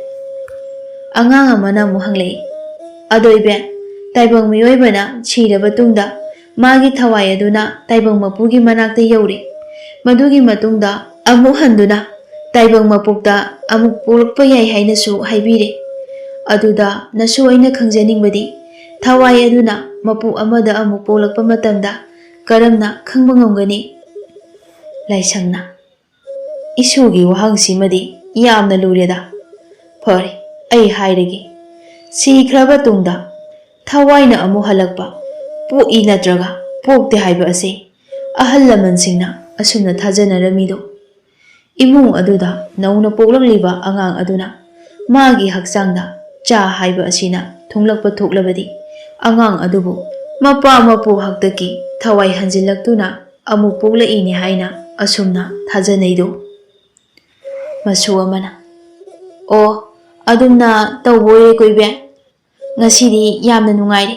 ꯑꯉꯥꯡ ꯑꯃꯅ ꯑꯃꯨꯛ ꯍꯪꯂꯛꯏ, ꯑꯗꯣ ꯏꯕꯦ, ꯇꯥꯏꯕꯪ ꯃꯤꯑꯣꯏꯕꯅ ꯁꯤꯔꯕ ꯇꯨꯡꯗ ꯃꯥꯒꯤ ꯊꯋꯥꯏ ꯑꯗꯨꯅ ꯇꯥꯏꯕꯪ ꯃꯄꯨꯒꯤ ꯃꯅꯥꯛꯇ ꯌꯧꯔꯦ꯫ ꯃꯗꯨꯒꯤ ꯃꯇꯨꯡꯗ ꯑꯃꯨꯛ ꯍꯟꯗꯨꯅ ꯇꯥꯏꯕꯪ ꯃꯄꯣꯛꯇ ꯑꯃꯨꯛ ꯄꯣꯛꯂꯛꯄ ꯌꯥꯏ ꯍꯥꯏꯅꯁꯨ ꯍꯥꯏꯕꯤꯔꯦ꯫ ꯑꯗꯨꯗ ꯅꯁꯨ ꯑꯩꯅ ꯈꯪꯖꯅꯤꯡꯕꯗꯤ, ꯊꯋꯥꯏ ꯑꯗꯨꯅ ꯃꯄꯨ ꯑꯃꯗ ꯑꯃꯨꯛ ꯄꯣꯛꯂꯛꯄ ꯃꯇꯝꯗ ꯀꯔꯝꯅ ꯈꯪꯕ ꯉꯝꯒꯅꯤ? ꯂꯥꯏꯁꯪꯅ, ꯏꯁꯨꯒꯤ ꯋꯥꯍꯪꯁꯤꯃꯗꯤ ꯌꯥꯝꯅ ꯂꯨꯔꯦꯗ꯫ ꯐꯔꯦ, ꯑꯩ ꯍꯥꯏꯔꯒꯦ꯫ ꯁꯤꯈ꯭ꯔꯕ ꯇꯨꯡꯗ ꯊꯋꯥꯏꯅ ꯑꯃꯨꯛ ꯍꯜꯂꯛꯄ, ꯄꯣꯛꯏ ꯅꯠꯇ꯭ꯔꯒ ꯄꯣꯛꯇꯦ ꯍꯥꯏꯕ ꯑꯁꯤ ꯑꯍꯜ ꯂꯃꯟꯁꯤꯡꯅ ꯑꯁꯨꯝꯅ ꯊꯥꯖꯅꯔꯝꯃꯤꯗꯣ꯫ ꯏꯃꯨꯡ ꯑꯗꯨꯗ ꯅꯧꯅ ꯄꯣꯛꯂꯛꯂꯤꯕ ꯑꯉꯥꯡ ꯑꯗꯨꯅ ꯃꯥꯒꯤ ꯍꯛꯆꯥꯡꯗ ꯆꯥ ꯍꯥꯏꯕ ꯑꯁꯤꯅ ꯊꯨꯡꯂꯛꯄ ꯊꯣꯛꯂꯕꯗꯤ ꯑꯉꯥꯡ ꯑꯗꯨꯕꯨ ꯃꯄꯥ ꯃꯄꯨ ꯍꯥꯛꯇꯛꯀꯤ ꯊꯋꯥꯏ ꯍꯟꯖꯤꯜꯂꯛꯇꯨꯅ ꯑꯃꯨꯛ ꯄꯣꯛꯂꯛꯏꯅꯤ ꯍꯥꯏꯅ ꯑꯁꯨꯝꯅ ꯊꯥꯖꯅꯩꯗꯣ꯫ ꯃꯁꯨ ꯑꯃꯅ, "ꯑꯣ, ꯑꯗꯨꯝꯅ ꯇꯧꯕ ꯑꯣꯏꯔꯦꯀꯣ ꯏꯕꯦꯟ꯫ ꯉꯁꯤꯗꯤ ꯌꯥꯝꯅ ꯅꯨꯡꯉꯥꯏꯔꯦ꯫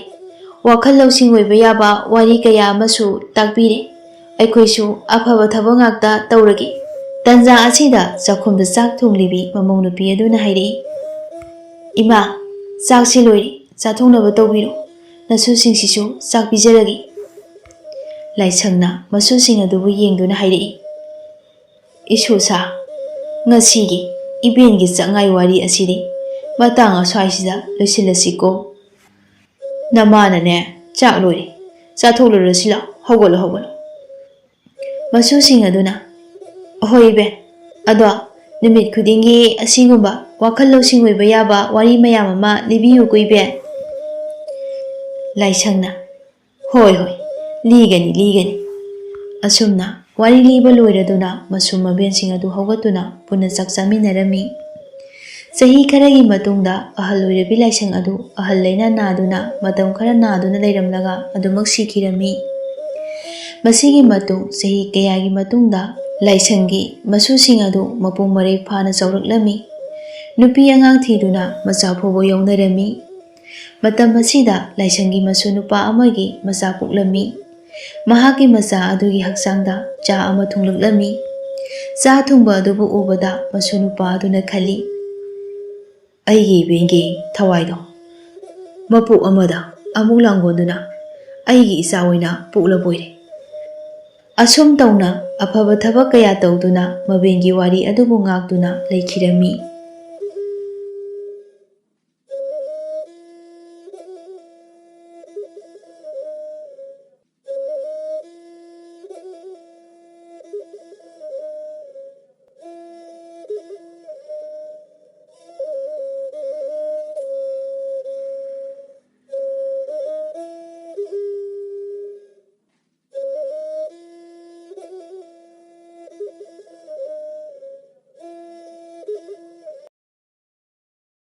ꯋꯥꯈꯜ ꯂꯧꯁꯤꯡ ꯑꯣꯏꯕ ꯌꯥꯕ ꯋꯥꯔꯤ ꯀꯌꯥ ꯑꯃꯁꯨ ꯇꯥꯛꯄꯤꯔꯦ꯫ ꯑꯩꯈꯣꯏꯁꯨ ꯑꯐꯕ ꯊꯕꯛ ꯉꯥꯛꯇ ꯇꯧꯔꯒꯦ"꯫ ꯇꯟꯖꯥ ꯑꯁꯤꯗ ꯆꯥꯛꯈꯨꯝꯗ ꯆꯥꯛ ꯊꯣꯡꯂꯤꯕꯤ ꯃꯃꯧ ꯅꯨꯄꯤ ꯑꯗꯨꯅ ꯍꯥꯏꯔꯛꯏ, "ꯏꯃꯥ, ꯆꯥꯛꯁꯤ ꯂꯣꯏꯔꯦ, ꯆꯥꯊꯣꯛꯅꯕ ꯇꯧꯕꯤꯔꯣ꯫ ꯅꯁꯨꯁꯤꯡꯁꯤꯁꯨ ꯆꯥꯛ ꯄꯤꯖꯔꯒꯦ"꯫ ꯂꯥꯏꯁꯪꯅ ꯃꯁꯨꯁꯤꯡ ꯑꯗꯨꯕꯨ ꯌꯦꯡꯗꯨꯅ ꯍꯥꯏꯔꯛꯏ, "ꯏꯁꯨꯁꯥ, ꯉꯁꯤꯒꯤ ꯏꯕꯦꯟꯒꯤ ꯆꯥꯛꯉꯥꯏ ꯋꯥꯔꯤ ꯑꯁꯤꯗꯤ ꯃꯇꯥꯡ ꯑꯁ꯭ꯋꯥꯏꯁꯤꯗ ꯂꯣꯏꯁꯤꯜꯂꯁꯤꯀꯣ꯫ ꯅꯃꯥꯅꯅꯦ, ꯆꯥꯛ ꯂꯣꯏꯔꯦ, ꯆꯥꯊꯣꯛꯂꯨꯔꯁꯤ ꯂꯥꯎ, ꯍꯧꯒꯠꯂꯣ, ꯍꯧꯒꯠꯂꯣ"꯫ ꯃꯁꯨꯁꯤꯡ ꯑꯗꯨꯅ, "ꯑꯍꯣꯏ ꯏꯕꯦꯟ, ꯑꯗꯣ ꯅꯨꯃꯤꯠ ꯈꯨꯗꯤꯡꯒꯤ ꯑꯁꯤꯒꯨꯝꯕ ꯋꯥꯈꯜ ꯂꯧꯁꯤꯡ ꯑꯣꯏꯕ ꯌꯥꯕ ꯋꯥꯔꯤ ꯃꯌꯥꯝ ꯑꯃ ꯂꯤꯕꯤꯌꯨꯀꯣ ꯏꯕꯦꯟ"꯫ ꯂꯥꯏꯁꯪꯅ, "ꯍꯣꯏ, ꯍꯣꯏ, ꯂꯤꯒꯅꯤ, ꯂꯤꯒꯅꯤ"꯫ ꯑꯁꯨꯝꯅ ꯋꯥꯔꯤ ꯂꯤꯕ ꯂꯣꯏꯔꯗꯨꯅ ꯃꯁꯨ ꯃꯕꯦꯟꯁꯤꯡ ꯑꯗꯨ ꯍꯧꯒꯠꯇꯨꯅ ꯄꯨꯟꯅ ꯆꯥꯛ ꯆꯥꯃꯤꯟꯅꯔꯝꯃꯤ꯫ ꯆꯍꯤ ꯈꯔꯒꯤ ꯃꯇꯨꯡꯗ ꯑꯍꯜ ꯑꯣꯏꯔꯕꯤ ꯂꯥꯏꯁꯪ ꯑꯗꯨ ꯑꯍꯜ ꯂꯩꯅꯥ ꯅꯥꯗꯨꯅ ꯃꯇꯝ ꯈꯔ ꯅꯥꯗꯨꯅ ꯂꯩꯔꯝꯂꯒ ꯑꯗꯨꯃꯛ ꯁꯤꯈꯤꯔꯝꯃꯤ꯫ ꯃꯁꯤꯒꯤ ꯃꯇꯨꯡ ꯆꯍꯤ ꯀꯌꯥꯒꯤ ꯃꯇꯨꯡꯗ ꯂꯥꯏꯁꯪꯒꯤ ꯃꯁꯨꯁꯤꯡ ꯑꯗꯨ ꯃꯄꯨꯡ ꯃꯔꯩ ꯐꯥꯅ ꯆꯥꯎꯔꯛꯂꯝꯃꯤ꯫ ꯅꯨꯄꯤ ꯑꯉꯥꯡ ꯊꯤꯗꯨꯅ ꯃꯆꯥ ꯐꯥꯎꯕ ꯌꯥꯎꯅꯔꯝꯃꯤ꯫ ꯃꯇꯝ ꯑꯁꯤꯗ ꯂꯥꯏꯁꯪꯒꯤ ꯃꯁꯨ ꯅꯨꯄꯥ ꯑꯃꯒꯤ ꯃꯆꯥ ꯄꯣꯛꯂꯝꯃꯤ꯫ ꯃꯍꯥꯛꯀꯤ ꯃꯆꯥ ꯑꯗꯨꯒꯤ ꯍꯛꯆꯥꯡꯗ ꯆꯥ ꯑꯃ ꯊꯨꯡꯂꯛꯂꯝꯃꯤ꯫ ꯆꯥ ꯊꯨꯡꯕ ꯑꯗꯨꯕꯨ ꯎꯕꯗ ꯃꯁꯨ ꯅꯨꯄꯥ ꯑꯗꯨꯅ ꯈꯜꯂꯤ, "ꯑꯩꯒꯤ ꯏꯕꯦꯟꯒꯤ ꯊꯋꯥꯏꯗꯣ ꯃꯄꯣꯛ ꯑꯃꯗ ꯑꯃꯨꯛ ꯂꯥꯡꯒꯣꯟꯗꯨꯅ ꯑꯩꯒꯤ ꯏꯆꯥ ꯑꯣꯏꯅ ꯄꯣꯛꯂꯕꯣꯏꯔꯦ"꯫ ꯑꯁꯨꯝ ꯇꯧꯅ ꯑꯐꯕ ꯊꯕꯛ ꯀꯌꯥ ꯇꯧꯗꯨꯅ ꯃꯕꯦꯟꯒꯤ ꯋꯥꯔꯤ ꯑꯗꯨꯕꯨ ꯉꯥꯛꯇꯨꯅ ꯂꯩꯈꯤꯔꯝꯃꯤ꯫